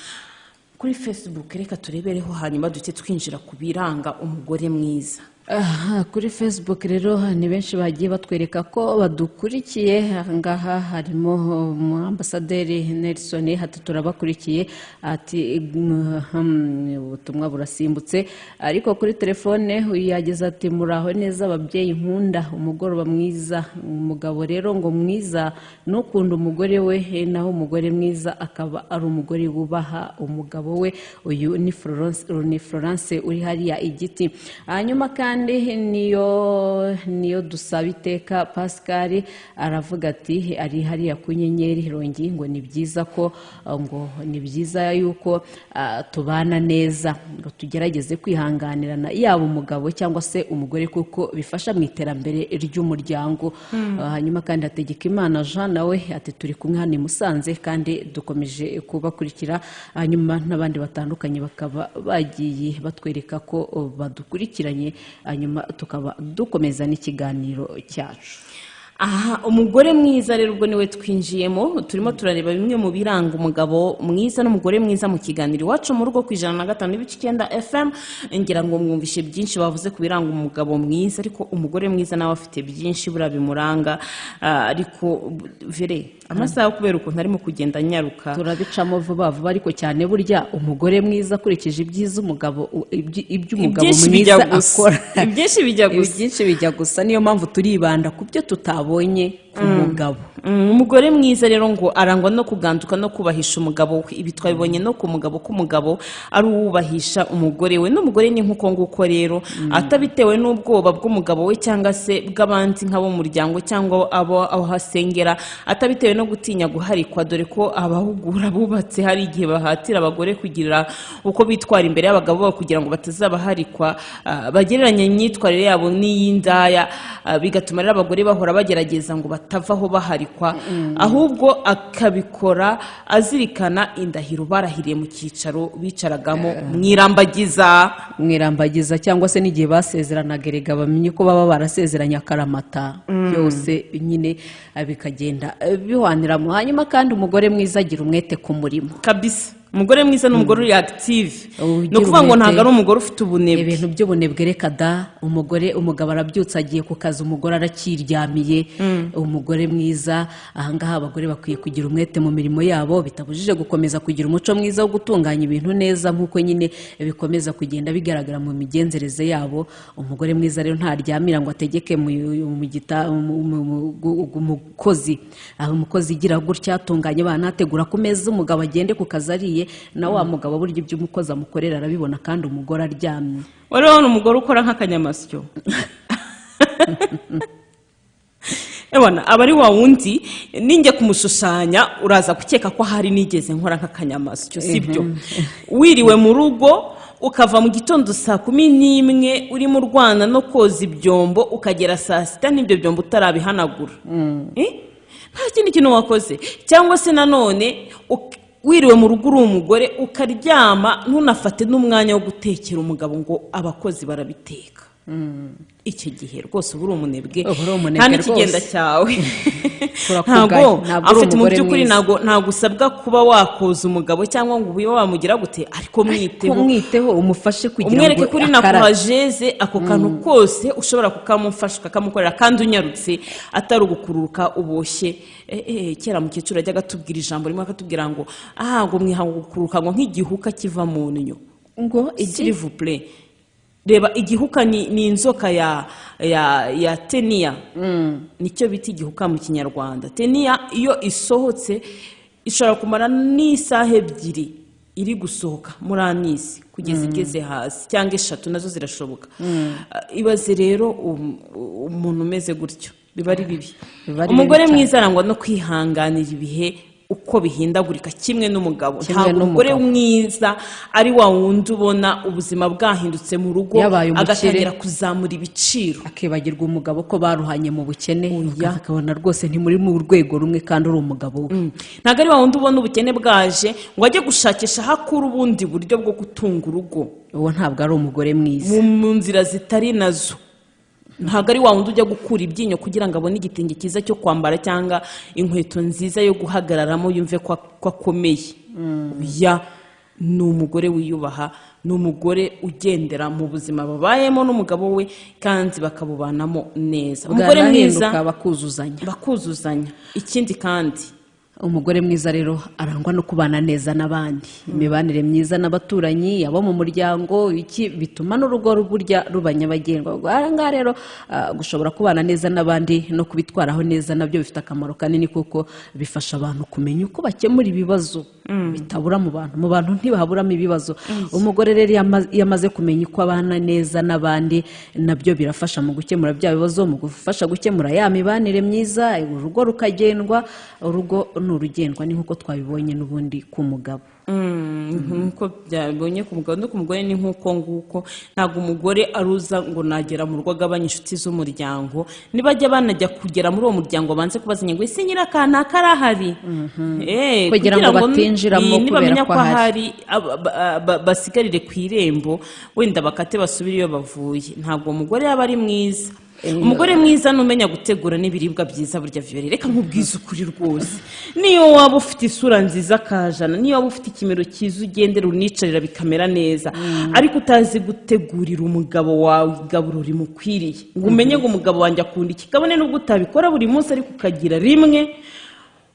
Kuri Facebook reka turebereho, hanyuma duce twinjira ku biranga umugore mwiza. Aha kuri Facebook rero ni benshi bagiye batwereka ko badukurikiye. Aha ngaha harimo Ambasaderi Nelson, ati turabakurikiye, ati ubutumwa burasimbutse. Ariko kuri telefone uyu yagize ati muraho neza ababyeyi nkunda, umugoroba mwiza. Umugabo rero ngo mwiza nukunda umugore we, naho umugore mwiza akaba ari umugore wubaha umugabo we. Uyu ni Florence, ni Florence uri hariya Igiti. Hanyuma kandi niyo dusaba iteka Pascal aravuga ati ari hariya ku Nyenyeri Rongi, ngo ni byiza ko ngo ni byiza yuko tubana neza, ngo tugerageze kwihanganirana, yaba umugabo cyangwa se umugore, kuko bifasha mu iterambere ry'umuryango. Hanyuma kandi Hategekimana Jean nawe ati turi kumwe hano i Musanze kandi dukomeje kubakurikira. Hanyuma n'abandi batandukanye bakaba bagiye batwereka ko badukurikiranye, hanyuma tukaba dukomeza n'ikiganiro cyacu. Aha umugore mwiza rero ubwo niwe twinjiyemo, turimo turareba bimwe mu biranga umugabo mwiza n'umugore mwiza mu kiganiro Iwacu mu Rugo ku 105.9 FM. Ngira ngo mwumvishe byinshi bavuze ku biranga umugabo mwiza, ariko umugore mwiza nawe afite byinshi buriya bimuranga. Ariko vere amasaha kubera ukuntu arimo kugenda anyaruka turabicamo vuba vuba, ariko cyane burya umugore mwiza akurikije ibyiza umugabo iby'umugabo mwiza akora, ibyinshi bijya gusa, ibyinshi bijya gusa. Niyo mpamvu turibanda ku byo tutabonye ku mugabo. Umugore mwiza rero ngo arangwa no kuganduka no kubahisha umugabo we. Ibi twabibonye no ku mugabo, ko umugabo ari uwubahisha umugore we, n'umugore ni nk'uko nguko rero, atabitewe n'ubwoba bw'umugabo we cyangwa se bw'abandi nk'abo mu muryango cyangwa abo aho asengera, atabitewe no gutinya guharikwa, dore ko abahugura bubatse hari igihe bahatira abagore kugira uko bitwara imbere y'abagabo babo kugira ngo batazabaharikwa, bagereranya imyitwarire yabo n'iy'indaya, bigatuma rero abagore bahora bagerageza ngo batavaho baharikwa, ahubwo akabikora azirikana indahiro barahiriye mu cyicaro bicaragamo mwirambagiza. Mwirambagiza cyangwa se n'igihe basezeranaga, erega bamenye ko baba barasezeranye akaramata, byose nyine bikagenda bihwaniramo. Hanyuma kandi umugore mwiza agira umwete ku murimo. Kabisa, umugore mwiza ni umugore uri active, ni ukuvuga ngo ntabwo ari umugore ufite ubunebwe. Ibintu by'ubunebwe reka da. Umugore, umugabo arabyutse agiye ku kazi, umugore arakiryamiye. Umugore mwiza, ahangaha abagore bakwiye kugira umwete mu mirimo yabo, bitabujije gukomeza kugira umuco mwiza wo gutunganya ibintu neza nk'uko nyine bikomeza kugenda bigaragara mu migenzereze yabo. Umugore mwiza rero ntaryamira ngo ategeke umukozi, aho umukozi igira gutya atunganya abana, ategura ku meza, umugabo agende ku kazi ariye, na wa mugabo burya ibyo umukozi amukorera arabibona, kandi umugore aryamye. Wari wabona umugore ukora nk'akanyamasyo? Ebona aba ari wa wundi ninjye kumushushanya uraza gukeka ko hari nigeze nkora nk'akanyamasyo, sibyo? Wiriwe mu rugo ukava mu gitondo saa 11 urimo urwana no koza ibyombo, ukagera saa 6 n'ibyo byombo utarabihanagura, nta kindi kintu wakoze. Cyangwa se nanone wiriwe mu rugo uri umugore ukaryama ntunafate n'umwanya wo gutekera umugabo ngo abakozi barabiteka. Icyo gihe rwose uba uri umunebwe, nta n'ikigenda cyawe. Ntabwo afite mu by'ukuri, ntabwo usabwa kuba wakoza umugabo cyangwa ngo ube wamugira gute, ariko mwiteho, umufashe kugira ngo umwereke kuri nakuhajeze ako kantu kose ushobora kukamufasha ukakamukorera, kandi unyarutse, atari ugukururuka uboshye. Kera mukecuru yajyaga atubwira ijambo rimwe, akatubwira ngo aha ngo mwiha gukururuka ngo nk'igihuka kiva mu nnyo, ngo s'il vous plaît. Reba igihuka ni inzoka ya teniya, nicyo bita igihuka mu Kinyarwanda. Teniya iyo isohotse ishobora kumara n'isaha 2 iri gusohoka muri anisi kugeza igeze hasi, cyangwa 3 nazo zirashoboka. Ibaze rero umuntu umeze gutyo, biba ari bibi. Umugore mwiza arangwa no kwihanganira ibihe uko bihindagurika kimwe n'umugabo. Kimwe Ntabwo umugore n'umugabo. mwiza ari wa wundi ubona ubuzima bwahindutse mu rugo, Yabaye umukire. agatangira kuzamura ibiciro, akibagirwa umugabo ko baruhanye mu bukene, akabona rwose ntimuri mu rwego rumwe kandi uri umugabo we. Ntabwo ari wa wundi ubona ubukene bwaje ngo ajye gushakisha aho akura ubundi buryo bwo gutunga urugo. Uwo ntabwo ari umugore mwiza. Mu nzira zitari nazo. Ntabwo ari wa wundi ujya gukura ibyinyo kugira ngo abone igitenge cyiza cyo kwambara cyangwa inkweto nziza yo guhagararamo, yumve ko akomeye. Oya, ni umugore wiyubaha, ni umugore ugendera mu buzima babayemo n'umugabo we kandi bakabubanamo neza. Umugore mwiza Bwanahinduka, bakuzuzanya. Bakuzuzanya. Ikindi kandi, Umugore mwiza rero arangwa no kubana neza n'abandi, imibanire myiza n'abaturanyi, abo mu muryango, iki bituma n'urugo burya ruba nyabagendwa. Aha ngaha rero gushobora kubana neza n'abandi no kubitwaraho neza nabyo bifite akamaro kanini, kuko bifasha abantu kumenya uko bakemura ibibazo bitabura mu bantu. Mu bantu ntibahaburamo ibibazo. Umugore rero iyo amaze kumenya uko abana neza n'abandi, nabyo birafasha mu gukemura bya bibazo, mu gufasha gukemura ya mibanire myiza, urugo rukagendwa. Urugo ni urugendwa, ni nk'uko twabibonye n'ubundi ku mugabo. Nk'uko byabonye ku mugabo no ku mugore ni nk'uko nguko. Ntabwo umugore aruza ngo nagera mu rugo agabanya inshuti z'umuryango. Nibajya banajya kugera muri uwo muryango, banze kubazanya ngo: "Ese nyirakanaka arahari?" Kugira ngo batinjiramo kubera Nibamenya ko ko ahari. ahari, basigarire ku irembo, wenda bakate basubire iyo bavuye. Ntabwo umugore yaba ari mwiza. Umugore mwiza ni umenya gutegura n'ibiribwa byiza. Burya Viyore, reka nkubwize ukuri rwose, niyo waba ufite isura nziza kajana, niyo waba ufite ikimero cyiza ugendera unicarira bikamera neza, ariko utazi gutegurira umugabo wawe igaburo rimukwiriye, ngo umenye ngo umugabo wanjye akunda iki, kabone nubwo utabikora buri munsi, ariko ukagira rimwe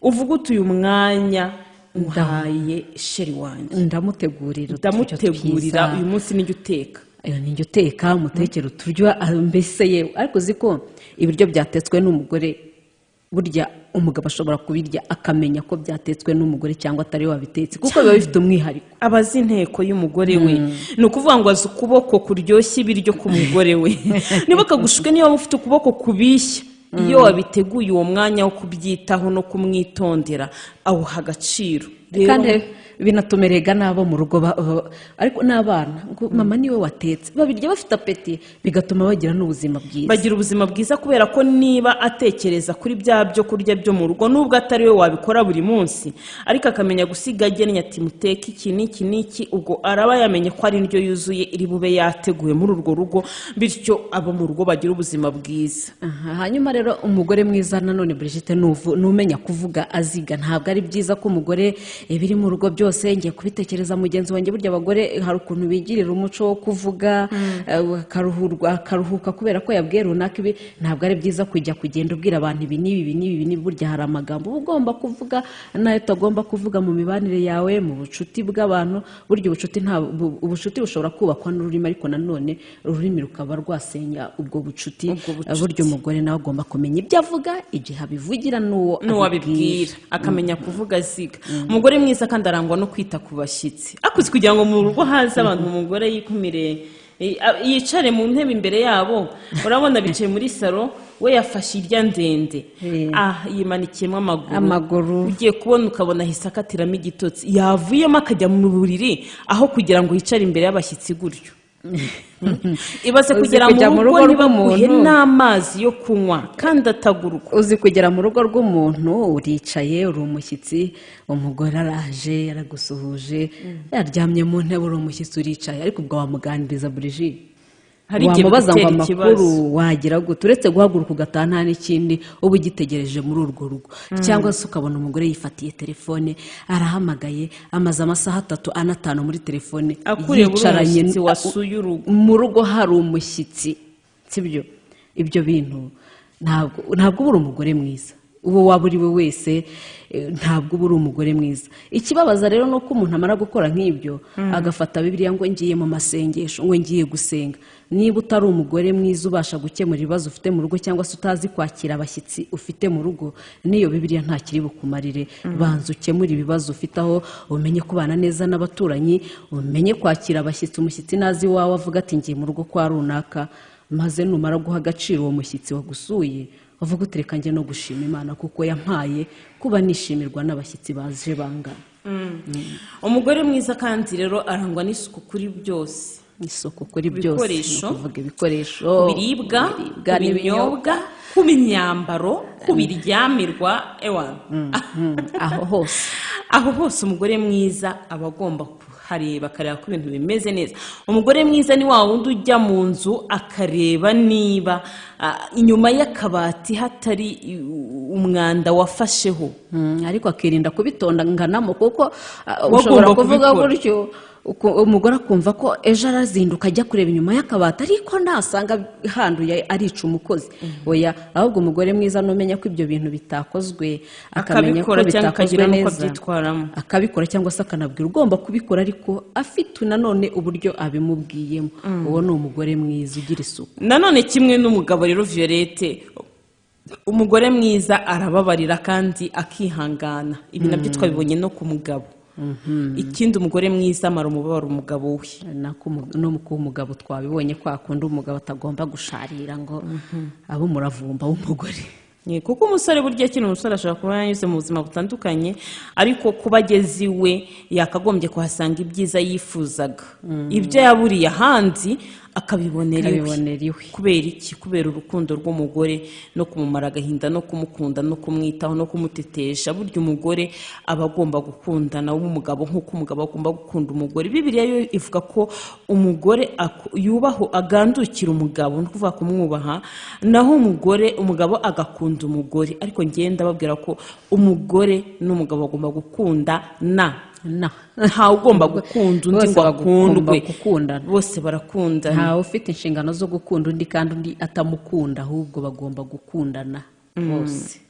uvuga uti: "Uyu mwanya uhaye chéri wanjye, Ndamutegurira uturyo ndamutegurira twiza. Uyu munsi nijya uteka." Ninjye uteka, mutekera uturyo, mbese yewe, ariko uzi ko ibiryo byatetswe n'umugore, burya umugabo ashobora kubirya akamenya ko byatetswe n'umugore cyangwa atari we wabitetse, kuko biba bifite umwihariko. Aba azi inteko y'umugore we. Ni ukuvuga ngo azi ukuboko kuryoshya ibiryo k'umugore we. Niba kagushuke, niba ufite ukuboko kubishya, iyo wabiteguye, uwo mwanya wo kubyitaho no kumwitondera awuha agaciro. Rero Kandi binatumerega n'abo mu rugo, ariko n'abana ngo: "Mama niwe watetse." Babirya bafite appétit, bigatuma bagira n'ubuzima bwiza. Bagira ubuzima bwiza, kubera ko niba atekereza kuri bya byo kurya byo mu rugo, nubwo atari we wabikora buri munsi, ariko akamenya gusiga agennye ati: "Muteke iki n'iki n'iki," ubwo araba yamenye ko ari indyo yuzuye iri bube yateguwe muri urwo rugo, bityo abo mu rugo bagira ubuzima bwiza. Aha, hanyuma rero umugore mwiza nanone, Brigitte, numenya kuvuga aziga. Ntabwo ari byiza ko umugore ibiri mu rugo byose ngiye kubitekereza mugenzi wanjye. Burya abagore hari ukuntu bigirira umuco wo kuvuga, akaruhuka kubera ko yabwiye runaka ibi. Ntabwo ari byiza kujya kugenda ubwira abantu ibi n'ibi, ibi n'ibi, ibi n'ibi. Burya hari amagambo uba ugomba kuvuga n'ayo utagomba kuvuga mu mibanire yawe, mu bucuti bw'abantu. Burya ubucuti nta ubucuti bushobora kubakwa n'ururimi, ariko nanone ururimi rukaba rwasenya ubwo bucuti. Ubwo bucuti. Burya umugore nawe agomba kumenya ibyo avuga, igihe abivugira n'uwo N'uwo abibwira, akamenya kuvuga aziga. Umugore mwiza kandi arangwa no kwita ku bashyitsi. Akuze kugira ngo mu rugo haze abantu, umugore yikumire, yicare mu ntebe imbere yabo. Urabona bicaye muri salo, we yafashe irya ndende, yimanikiyemo amaguru. Amaguru. Ugiye kubona ukabona ahise akatiramo igitotsi, yavuyemo akajya mu buriri aho kugira ngo yicare imbere y'abashyitsi gutyo. Ibaze Uzi kugera kujya mu mu rugo rugo ntibaguhe rw'umuntu. n'amazi yo kunywa kandi atagurwa. Uzi kugera mu rugo rw'umuntu, uricaye, uri umushyitsi, umugore araje aragusuhuje, yaryamye mu ntebe, uri umushyitsi uricaye, ariko ubwo wamuganiriza, Brigitte? Hari igihe Wamubaza ngo bigutera amakuru? ikibazo. Wagira gute uretse guhaguruka ugataha? Nta n'ikindi uba ugitegereje muri urwo rugo. Cyangwa se ukabona umugore yifatiye telefone, arahamagaye, amaze amasaha 3, 4, 5 muri telefone, Akureba uri yicaranye umushyitsi wasuye urugo. Mu rugo hari umushyitsi, sibyo? Ibyo bintu ntabwo uba uri umugore mwiza. Uwo waba uri we wese, ntabwo uba uri umugore mwiza. Ikibabaza rero ni uko umuntu amara gukora nk'ibyo, agafata Bibiliya ngo ngiye mu masengesho, ngo ngiye gusenga. Niba utari umugore mwiza ubasha gukemura ibibazo ufite mu rugo, cyangwa se utazi kwakira abashyitsi ufite mu rugo, n'iyo Bibiliya ntakiri bukumarire. Banza ukemure ibibazo ufite, aho umenye kubana neza n'abaturanyi, umenye kwakira abashyitsi. Umushyitsi nazi iwawe avuga ati: "Ngiye mu rugo kwa runaka," Maze numara guha agaciro uwo mushyitsi wagusuye, uvuga uti reka njye no gushima Imana kuko yampaye kuba nishimirwa n'abashyitsi baje bangana. Umugore mwiza kandi rero arangwa n'isuku kuri byose. Isuku kuri byose, Ibikoresho. ni ukuvuga ibikoresho, ku biribwa, ibiribwa ku binyobwa, ku myambaro, ku biryamirwa, ewa, aho hose. Aho hose umugore mwiza aba agomba kuhareba, akareba ko ibintu bimeze neza. Umugore mwiza ni wa wundi ujya mu nzu akareba niba inyuma y'akabati hatari umwanda wafasheho. Ariko akirinda kubitondanganamo kuko Wagomba ushobora kuvuga kubikora. gutyo, umugore akumva ko ejo arazinduka ajya kureba inyuma y'akabati, ariko nasanga handuye arica umukozi. Oya, ahubwo umugore mwiza numenya ko ibyo bintu bitakozwe, akamenya ko Akabikora cyangwa bitakozwe akagira n'uko neza, abyitwaramo. Akabikora cyangwa se akanabwira ugomba kubikora, ariko afite nanone uburyo abimubwiyemo. Uwo ni umugore mwiza ugira isuku. Nanone kimwe n'umugabo rero, Violette, umugore mwiza arababarira kandi akihangana. Ibi nabyo twabibonye no ku mugabo. Ikindi, umugore mwiza amara umubabaro umugabo we. No ku mugabo twabibonye ko akunda umugabo atagomba gusharira ngo abe umuravumba w'umugore. Kuko umusore burya akiri umusore ashobora kuba yanyuze mu buzima butandukanye, ariko kuba ageze iwe yakagombye kuhasanga ibyiza yifuzaga, ibyo yaburiye ahandi akabibonera iwe. Akabibonera iwe. Kubera iki? Kubera urukundo rw'umugore no kumumara agahinda no kumukunda no kumwitaho no kumutetesha. Burya umugore aba agomba gukundana w'umugabo nk'uko umugabo agomba gukunda umugore. Bibiliya yo ivuga ko umugore yubaho, agandukira umugabo, ni ukuvuga kumwubaha, naho umugabo agakunda umugore. Ariko ngenda babwira ko umugore n'umugabo bagomba gukunda na Na. Ntawe ugomba gukunda undi Bose ngo bagomba akundwe. gukundana. Bose barakundana. Ntawe ufite inshingano zo gukunda undi kandi undi atamukunda, ahubwo bagomba gukundana bose.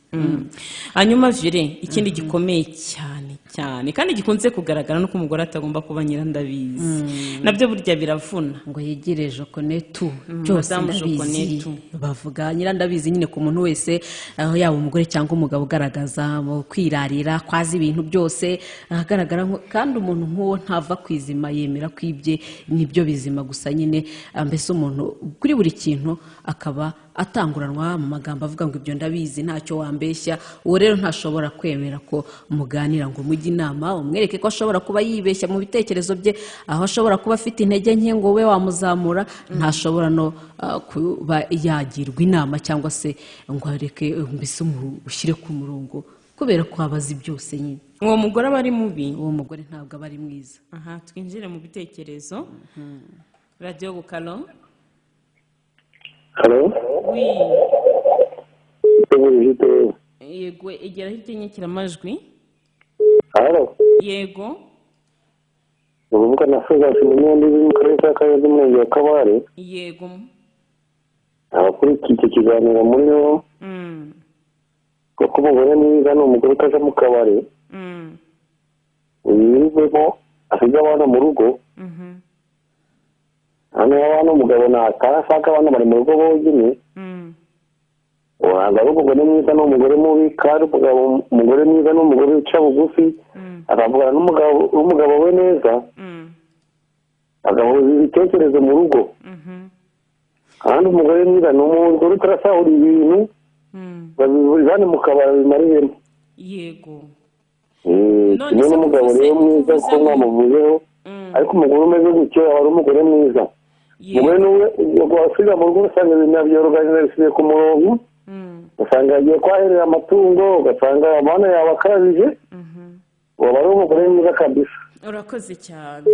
Hanyuma vire, ikindi gikomeye cyane cyane kandi gikunze kugaragara nuko umugore atagomba kuba nyirandabizi. Nabyo burya biravuna. Ngo yigire je connais tout byose, Madamu ndabizi. Je connais tout. Bavuga nyirandabizi nyine ku muntu wese, aho yaba umugore cyangwa umugabo ugaragaza mu kwirarira kwazi ibintu byose, ahagaragara kandi umuntu nk'uwo ntava ku izima, yemera ko ibye nibyo bizima gusa nyine. Mbese umuntu kuri buri kintu akaba atanguranwa mu magambo avuga ngo ibyo ndabizi, ntacyo wambeshya. Uwo rero ntashobora kwemera ko muganira ngo mujye inama, umwereke ko ashobora kuba yibeshya mu bitekerezo bye, aho ashobora kuba afite intege nke ngo ube wamuzamura. Ntashobora no kuba yagirwa inama cyangwa se ngo areke, mbese ushyire ku murongo, kubera ko abazi byose nyine. Uwo mugore aba ari mubi. Uwo mugore ntabwo aba ari mwiza. Aha twinjire mu bitekerezo. Radiyo Bukalo. Halo. Oui. Brigitte. Yego, egera hirya y'inyakiramajwi. Halo. Yego. Urubuga na Fezasi Munyandi mu karere ka Kayonza, umurenge wa Kabare. Yego. Abakurikiye icyo kiganiro muri bo, kuko umugore mwiza ni umugore utaja mu kabari, wirirwemo, asiga abana mu rugo. Hano abana, umugabo nataha asanga abana bari mu rugo bonyine. Wanga ari umugore mwiza ni umugore mubi, kandi umugore mwiza ni umugore uca bugufi, akavugana n'umugabo we neza, agahuza ibitekerezo mu rugo. Kandi umugore mwiza ni umugore utarasahura ibintu babivane mu kabari bimariremo. Yego. Kimwe n'umugabo rero mwiza, kuko mwamuvuzeho, ariko umugore umeze gutyo aba ari umugore mwiza. Umugore niwe wasiga mu rugo, usanga ibintu yabyoroganiza bisubiye ku murongo, ugasanga yagiye kwahirira amatungo, ugasanga amana yawe akabije, waba ari umugore mwiza kabisa. Urakoze cyane.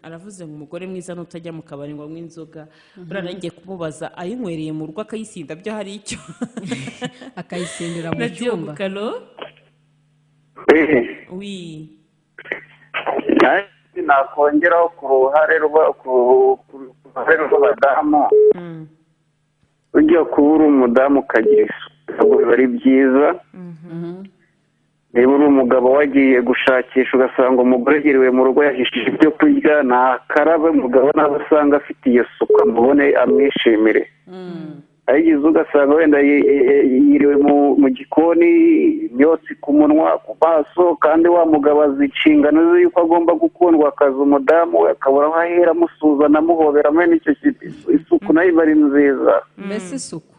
Aravuze ngo umugore mwiza nutajya mu kabari ngo anywe inzoga. Buriya nagiye kumubaza ayinywereye mu rugo akayisinda byo hari icyo akayisindira mu Radiyo cyumba. Bukalo. Oui. Nakongeraho ku ruhare rw'abadamu. Ujya kuba uri umudamu ukagira isuku ntabwo biba ari byiza. Niba uri umugabo wagiye gushakisha ugasanga umugore yiriwe mu rugo yahishije ibyo kurya, ntakarabe, umugabo nawe usanga afite iyo suku amubone amwishimire. Ayigize ugasanga wenda yiriwe mu gikoni, imyotsi ku munwa, ku maso, kandi wa mugabo azi inshingano ze yuko agomba gukundwa akaza umudamu we, akabura aho ahera amusuza anamuhobera. Mwene icyo kintu, isuku nayo iba ari nziza. Mbese isuku.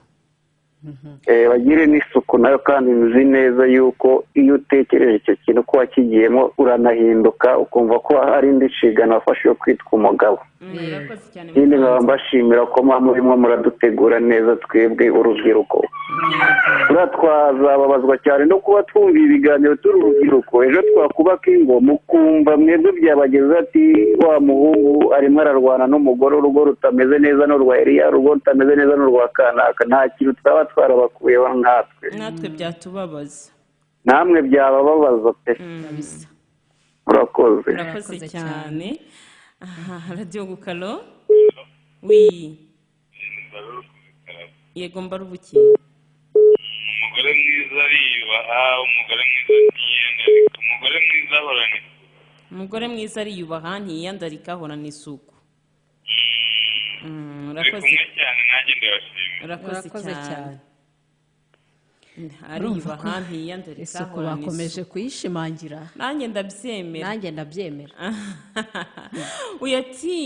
Bagire n'isuku nayo, kandi nzi neza yuko iyo utekereje icyo kintu ko wakigiyemo uranahinduka, ukumva ko hari indi nshingano wafashe yo kwitwa umugabo. Urakoze cyane. Ikindi nkaba mbashimira ko muba murimo muradutegura neza twebwe urubyiruko. Buriya twazababazwa cyane no kuba twumva ibiganiro turi urubyiruko, ejo twakubaka ingo mukumva mwebwe byabageze ati wa muhungu arimo ararwana n'umugore, urugo rutameze neza n'urwa Eliya, urugo rutameze neza n'urwa kanaka. Nta kintu twaba twarabakuyeho nkatwe. Natwe byatubabaza. Namwe byabababaza pe. Murakoze. Urakoze cyane. Aha, radiyo Gukalo. Wi, yego, mbarubuki. Umugore mwiza ariyubaha, umugore mwiza ntiyiyandarika, umugore mwiza ahorana isuku. Umugore mwiza ariyubaha, ntiyiyandarika, ahorana isuku. Turi Urakoze. kumwe cyane, nanjye ndabashimira. Urakoze Urakoze cyane. cyane. Ariyubaha, ntiyiyandarika, Isuku ahorana bakomeje isuku. kuyishimangira. Nanjye ndabyemera. Nanjye ndabyemera. Uyu ati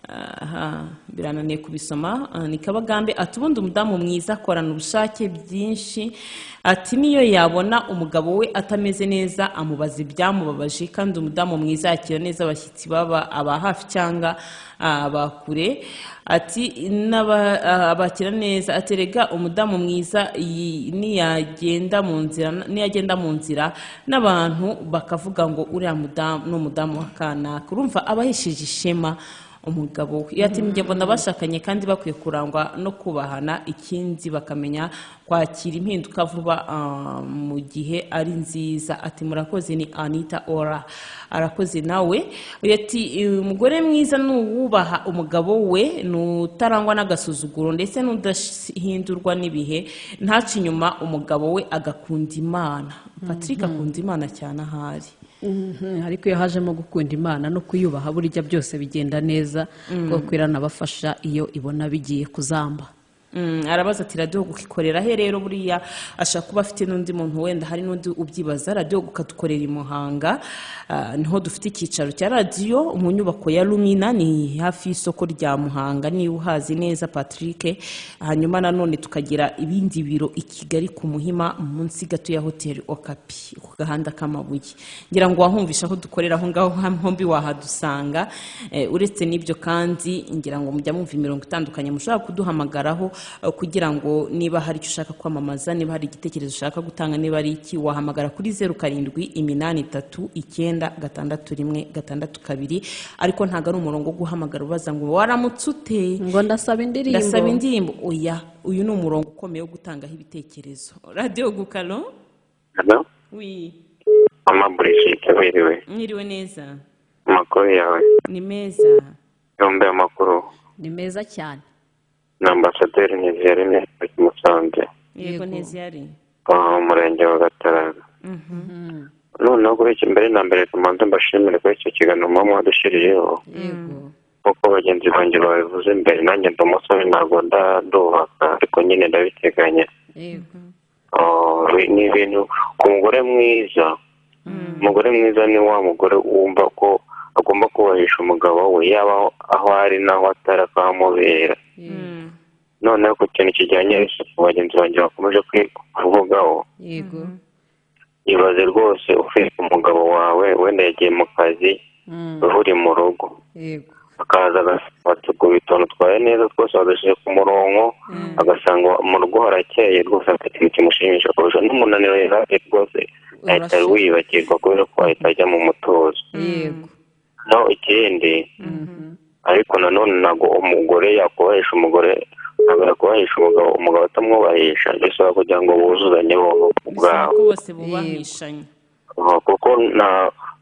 aha birananiye kubisoma. Ni Kabagambe, ati ubundi umudamu mwiza akorana ubushake byinshi, ati niyo yabona umugabo we atameze neza amubaza ibyamubabaje, kandi umudamu mwiza yakira neza abashyitsi, baba aba hafi cyangwa aba kure, ati abakira neza, ati rega umudamu mwiza niyagenda mu nzira n'abantu bakavuga ngo uriya mudamu ni umudamu wa kanaka, urumva aba ahesheje ishema umugabo we. Ati njye mbona bashakanye kandi bakwiye kurangwa no kubahana, ikindi bakamenya kwakira impinduka vuba mu gihe ari nziza. Ati murakoze, ni Anita Ora. Arakoze nawe. Uyu ati umugore mwiza ni uwubaha umugabo we, ni utarangwa n'agasuzuguro ndetse n'udahindurwa n'ibihe, ntace inyuma umugabo we, agakunda Imana. Patrick akunda Imana cyane ahari. Ariko iyo hajemo gukunda Imana no kuyubaha, burya byose bigenda neza, kuko iranabafasha iyo ibona bigiye kuzamba. Arabaza ati radiyo gukikorera he? Rero buriya ashaka kuba afite n'undi muntu, wenda hari n'undi ubyibaza. Radiyo gukadukorera i Muhanga, niho dufite icyicaro cya radiyo, mu nyubako ya Lumina, ni hafi y'isoko rya Muhanga niba uhazi neza Patrick. Hanyuma nanone tukagira ibindi biro i Kigali ku Muhima, munsi gato ya hoteli Okapi, ku gahanda k'amabuye. Ngira ngo wahumvisha aho dukorera, aho ngaho hombi wahadusanga. Uretse n'ibyo kandi ngira ngo mujya mwumva imirongo itandukanye mushobora kuduhamagaraho, kugira ngo niba hari icyo ushaka kwamamaza, niba hari igitekerezo ushaka gutanga, niba ari iki, wahamagara kuri 0783961662. Ariko ntabwo ari umurongo wo guhamagara ubaza ngo waramutse ute, ngo ndasaba indirimbo. Ndasaba indirimbo, oya. Uyu ni umurongo ukomeye wo gutangaho ibitekerezo. Radiyo Gukalo. Hello? Wi. Mama Brigitte, wiriwe. Mwiriwe neza. Amakuru yawe? Ni meza. Yombi amakuru. Ni meza cyane. Ni ambasaderi Nteziyaremye Musanze. Yego Nteziyari. Umurenge wa Gataraga. Noneho kuri iki, mbere na mbere tumanze mbashimire kuri icyo kiganiro muba mwadushyiriyeho. Kuko bagenzi banjye babivuze mbere, nanjye ndi umusore ntabwo ndubaka, ariko nyine ndabiteganya. Ni ibintu ku mugore mwiza. Umugore mwiza ni wa mugore wumva ko agomba kubahisha umugabo we, yaba aho ari n'aho atari akahamubera. Noneho ku kintu kijyanye n'isuku bagenzi banjye bakomeje kuvugaho, ibaze rwose ufite umugabo wawe wenda yagiye mu kazi, uri mu rugo, akaza agategura utuntu twawe neza twose wadushyize ku murongo, agasanga mu rugo harakeye rwose, afite ikintu kimushimisha kurusha n'umunaniro yari afite rwose ahita wibagirwa kubera ko ahita ajya mu mutuzo. No ikindi ariko nanone ntabwo umugore yakubahisha umugore, ntabwo yakubahisha umugabo, umugabo atamwubahisha, bisaba kugira ngo buzuzanye bo ubwabo, bose bubahishanye. Kuko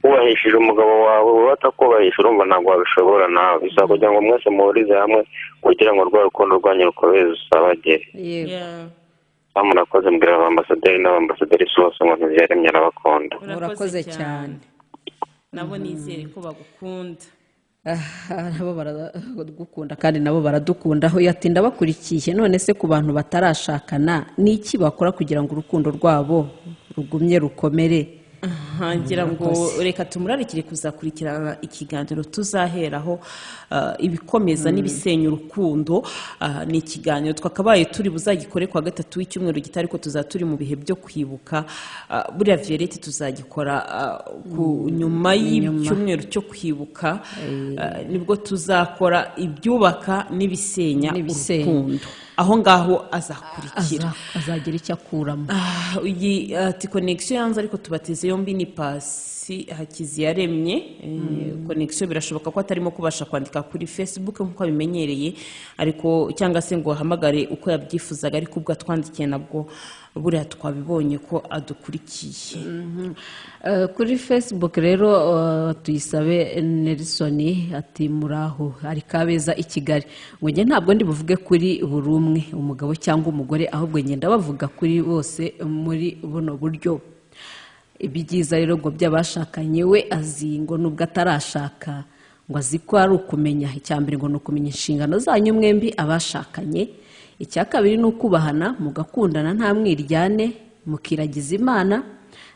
wubahishije umugabo wawe uba atakubahisha, urumva ntabwo wabishobora nawe. Bisaba kugira ngo mwese muhurize hamwe kugira ngo rwa rukundo rwanyu rukomeze rusabagire. Murakoze, mbwira abambasaderi n'abambasaderi bose ngo Nteziyaremye arabakunda. Urakoze cyane. Nabo nizere ko bagukunda. Nabo baradukunda kandi nabo baradukunda. Aho yatinda bakurikiye. None se ku bantu batarashakana ni iki bakora kugira ngo urukundo rwabo rugumye rukomere? Ngira ngo reka tumurarikire kuzakurikirana ikiganiro tuzaheraho ibikomeza n'ibisenya urukundo. Ni ikiganiro twakabaye turi buzagikore kwa gatatu w'icyumweru gitari, ko tuzaturi mu bihe byo kwibuka. Buriya Violette tuzagikora ku nyuma y'icyumweru cyo kwibuka, nibwo tuzakora ibyubaka n'ibisenya urukundo. Aho ngaho azakurikira, azagira icyo akuramo. Iyi ati connection yanze, ariko tubateze yombi ni Pasi Hakiziyaremye. Connection birashoboka ko atarimo kubasha kwandika kuri Facebook nkuko abimenyereye, ariko cyangwa se ngo ahamagare uko yabyifuzaga, ariko ubwo atwandikiye nabwo buriya twabibonye ko adukurikiye. Kuri Facebook rero tuyisabe Nelson ati muraho, ari Kabeza i Kigali. Ngo nge ntabwo ndi buvuge kuri buri umwe, umugabo cyangwa umugore, ahubwo ngenda bavuga kuri bose muri buno buryo. Ibyiza rero ngo by'abashakanye, we azi ngo nubwo atarashaka ngo azi ko ari ukumenya. Icya mbere ngo ni ukumenya inshingano zanyu mwembi abashakanye. Icya kabiri ni ukubahana, mugakundana nta mwiryane, mukiragiza Imana.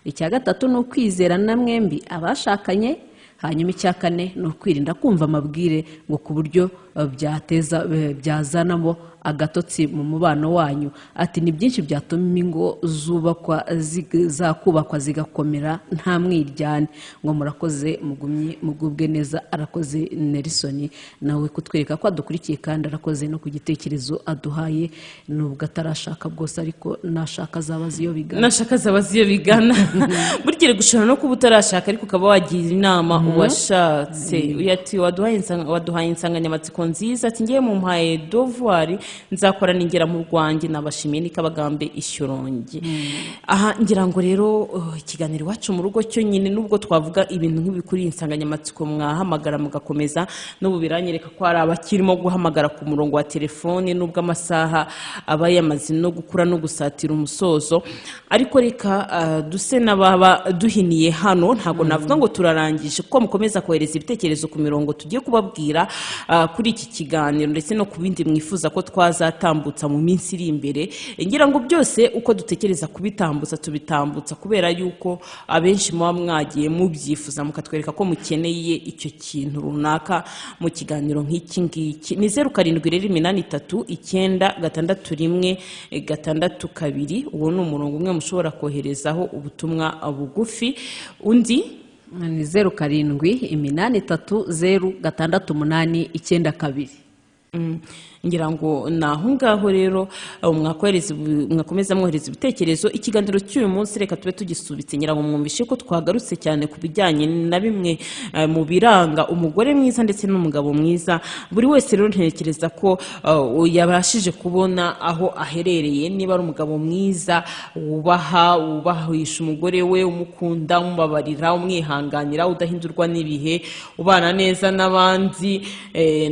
Icya gatatu ni ukwizerana mwembi abashakanye. Hanyuma icya kane ni ukwirinda kumva amabwire ngo ku buryo byateza byazanamo agatotsi mu mubano wanyu. Ati ni byinshi byatuma ingo zubakwa zakubakwa zigakomera nta mwiryane. Ngo murakoze, mugumye mugubwe neza. Arakoze Nelson nawe kutwereka ko adukurikiye, kandi arakoze no ku gitekerezo aduhaye, nubwo atarashaka bwose, ariko nashaka azabaza iyo bigana. Nashaka azabaza iyo bigana. Burya gushobora no kuba utarashaka ariko ukaba wagira inama uwashatse. Ati waduhaye insanganyamatsiko nziza, ati ngiye mumpaye devoir nzakora ningera mu rwanjye, nabashimiye nikabagambe ishyorongi. Aha ngira ngo rero ikiganiro iwacu mu rugo cyo nyine, nubwo twavuga ibintu nk'ibikuri insanganyamatsiko mwahamagara mugakomeza, n'ubu biranyereka ko hari abakirimo guhamagara ku murongo wa telefone, nubwo amasaha aba yamaze no gukura no gusatira umusozo. Ariko reka duse n'ababa duhiniye hano, ntabwo navuga ngo turarangije, kuko mukomeza kohereza ibitekerezo ku mirongo tugiye kubabwira kuri iki kiganiro, ndetse no ku bindi mwifuza ko twazatambutsa mu minsi iri imbere. Ngira ngo byose uko dutekereza kubitambutsa tubitambutsa kubera yuko abenshi muba mwagiye mubyifuza, mukatwereka ko mukeneye icyo kintu runaka mu kiganiro nk'iki ngiki. Ni 0 7 8 3 9 6 1 6 2. Uwo ni umurongo umwe mushobora koherezaho ubutumwa bugufi. Undi ni 0 7 8 3 0 6 8 9 2. Ngira ngo naho ngaho rero mwakomeza mwohereza ibitekerezo. Ikiganiro cy'uyu munsi reka tube tugisubitse, ngira ngo mwumvishe ko twagarutse cyane ku bijyanye na bimwe mu biranga umugore mwiza ndetse n'umugabo mwiza. Buri wese rero ntekereza ko yabashije kubona aho aherereye, niba ari umugabo mwiza wubaha, wubahisha umugore we, umukunda, umubabarira, umwihanganira, udahindurwa n'ibihe, ubana neza n'abandi,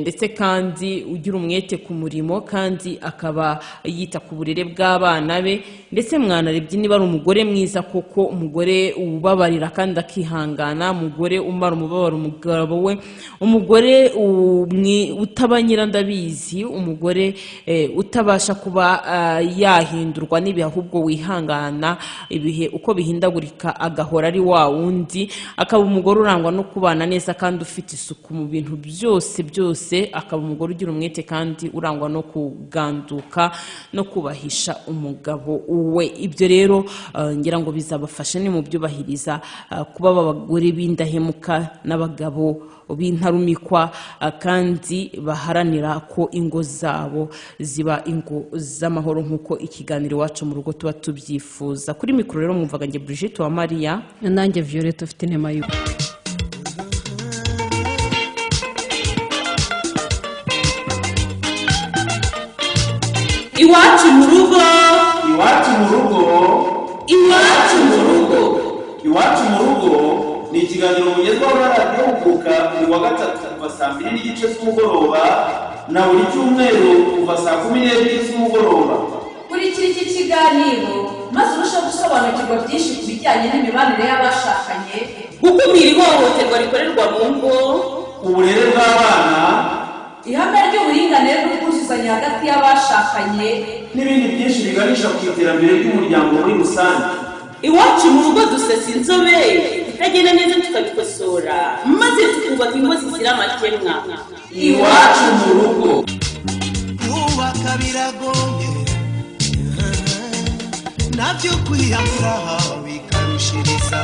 ndetse kandi ugira umwete ku murimo, kandi akaba yita ku burere bw'abana be. Ndetse mwanarebye niba ari umugore mwiza koko, umugore ubabarira kandi akihangana, umugore umara umubabaro umugabo we, umugore utaba nyirandabizi, umugore utabasha kuba yahindurwa n'ibihe, ahubwo wihangana ibihe uko bihindagurika agahora ari wa wundi, akaba umugore urangwa no kubana neza kandi ufite isuku mu bintu byose byose, akaba umugore ugira umwete kandi urangwa no kuganduka no kubahisha umugabo we. Ibyo rero ngira ngo bizabafasha ni mu byubahiriza kuba abagore b'indahemuka n'abagabo b'intarumikwa, kandi baharanira ko ingo zabo ziba ingo z'amahoro nk'uko ikiganiro iwacu mu rugo tuba tubyifuza. Kuri mikoro rero mwumvaga nge Brigitte wa Maria, nanjye Violette ufite intema y'uko. Iwacu mu rugo, iwacu mu rugo, iwacu mu rugo, iwacu mu rugo ni ikiganiro mugezwaho na radiyo Huguka buri wa gatatu kuva saa 2:30 z'umugoroba na buri cyumweru kuva saa 12 z'umugoroba. Kurikira iki kiganiro maze urusheho gusobanukirwa byinshi ku bijyanye n'imibanire y'abashakanye, gukumira ihohoterwa rikorerwa mu ngo, Uburere bw'abana, Ihame ry'uburinganire n'ubwuzuzanye hagati y'abashakanye, n'ibindi byinshi biganisha ku iterambere ry'umuryango muri rusange. Iwacu mu rugo dusasa inzobe, ibitagenda neza tukabikosora, maze tukubaka ingo zizira amakemwa. Iwacu mu rugo. Kubaka biragoye, nabyo kwiyahura bikarushiriza.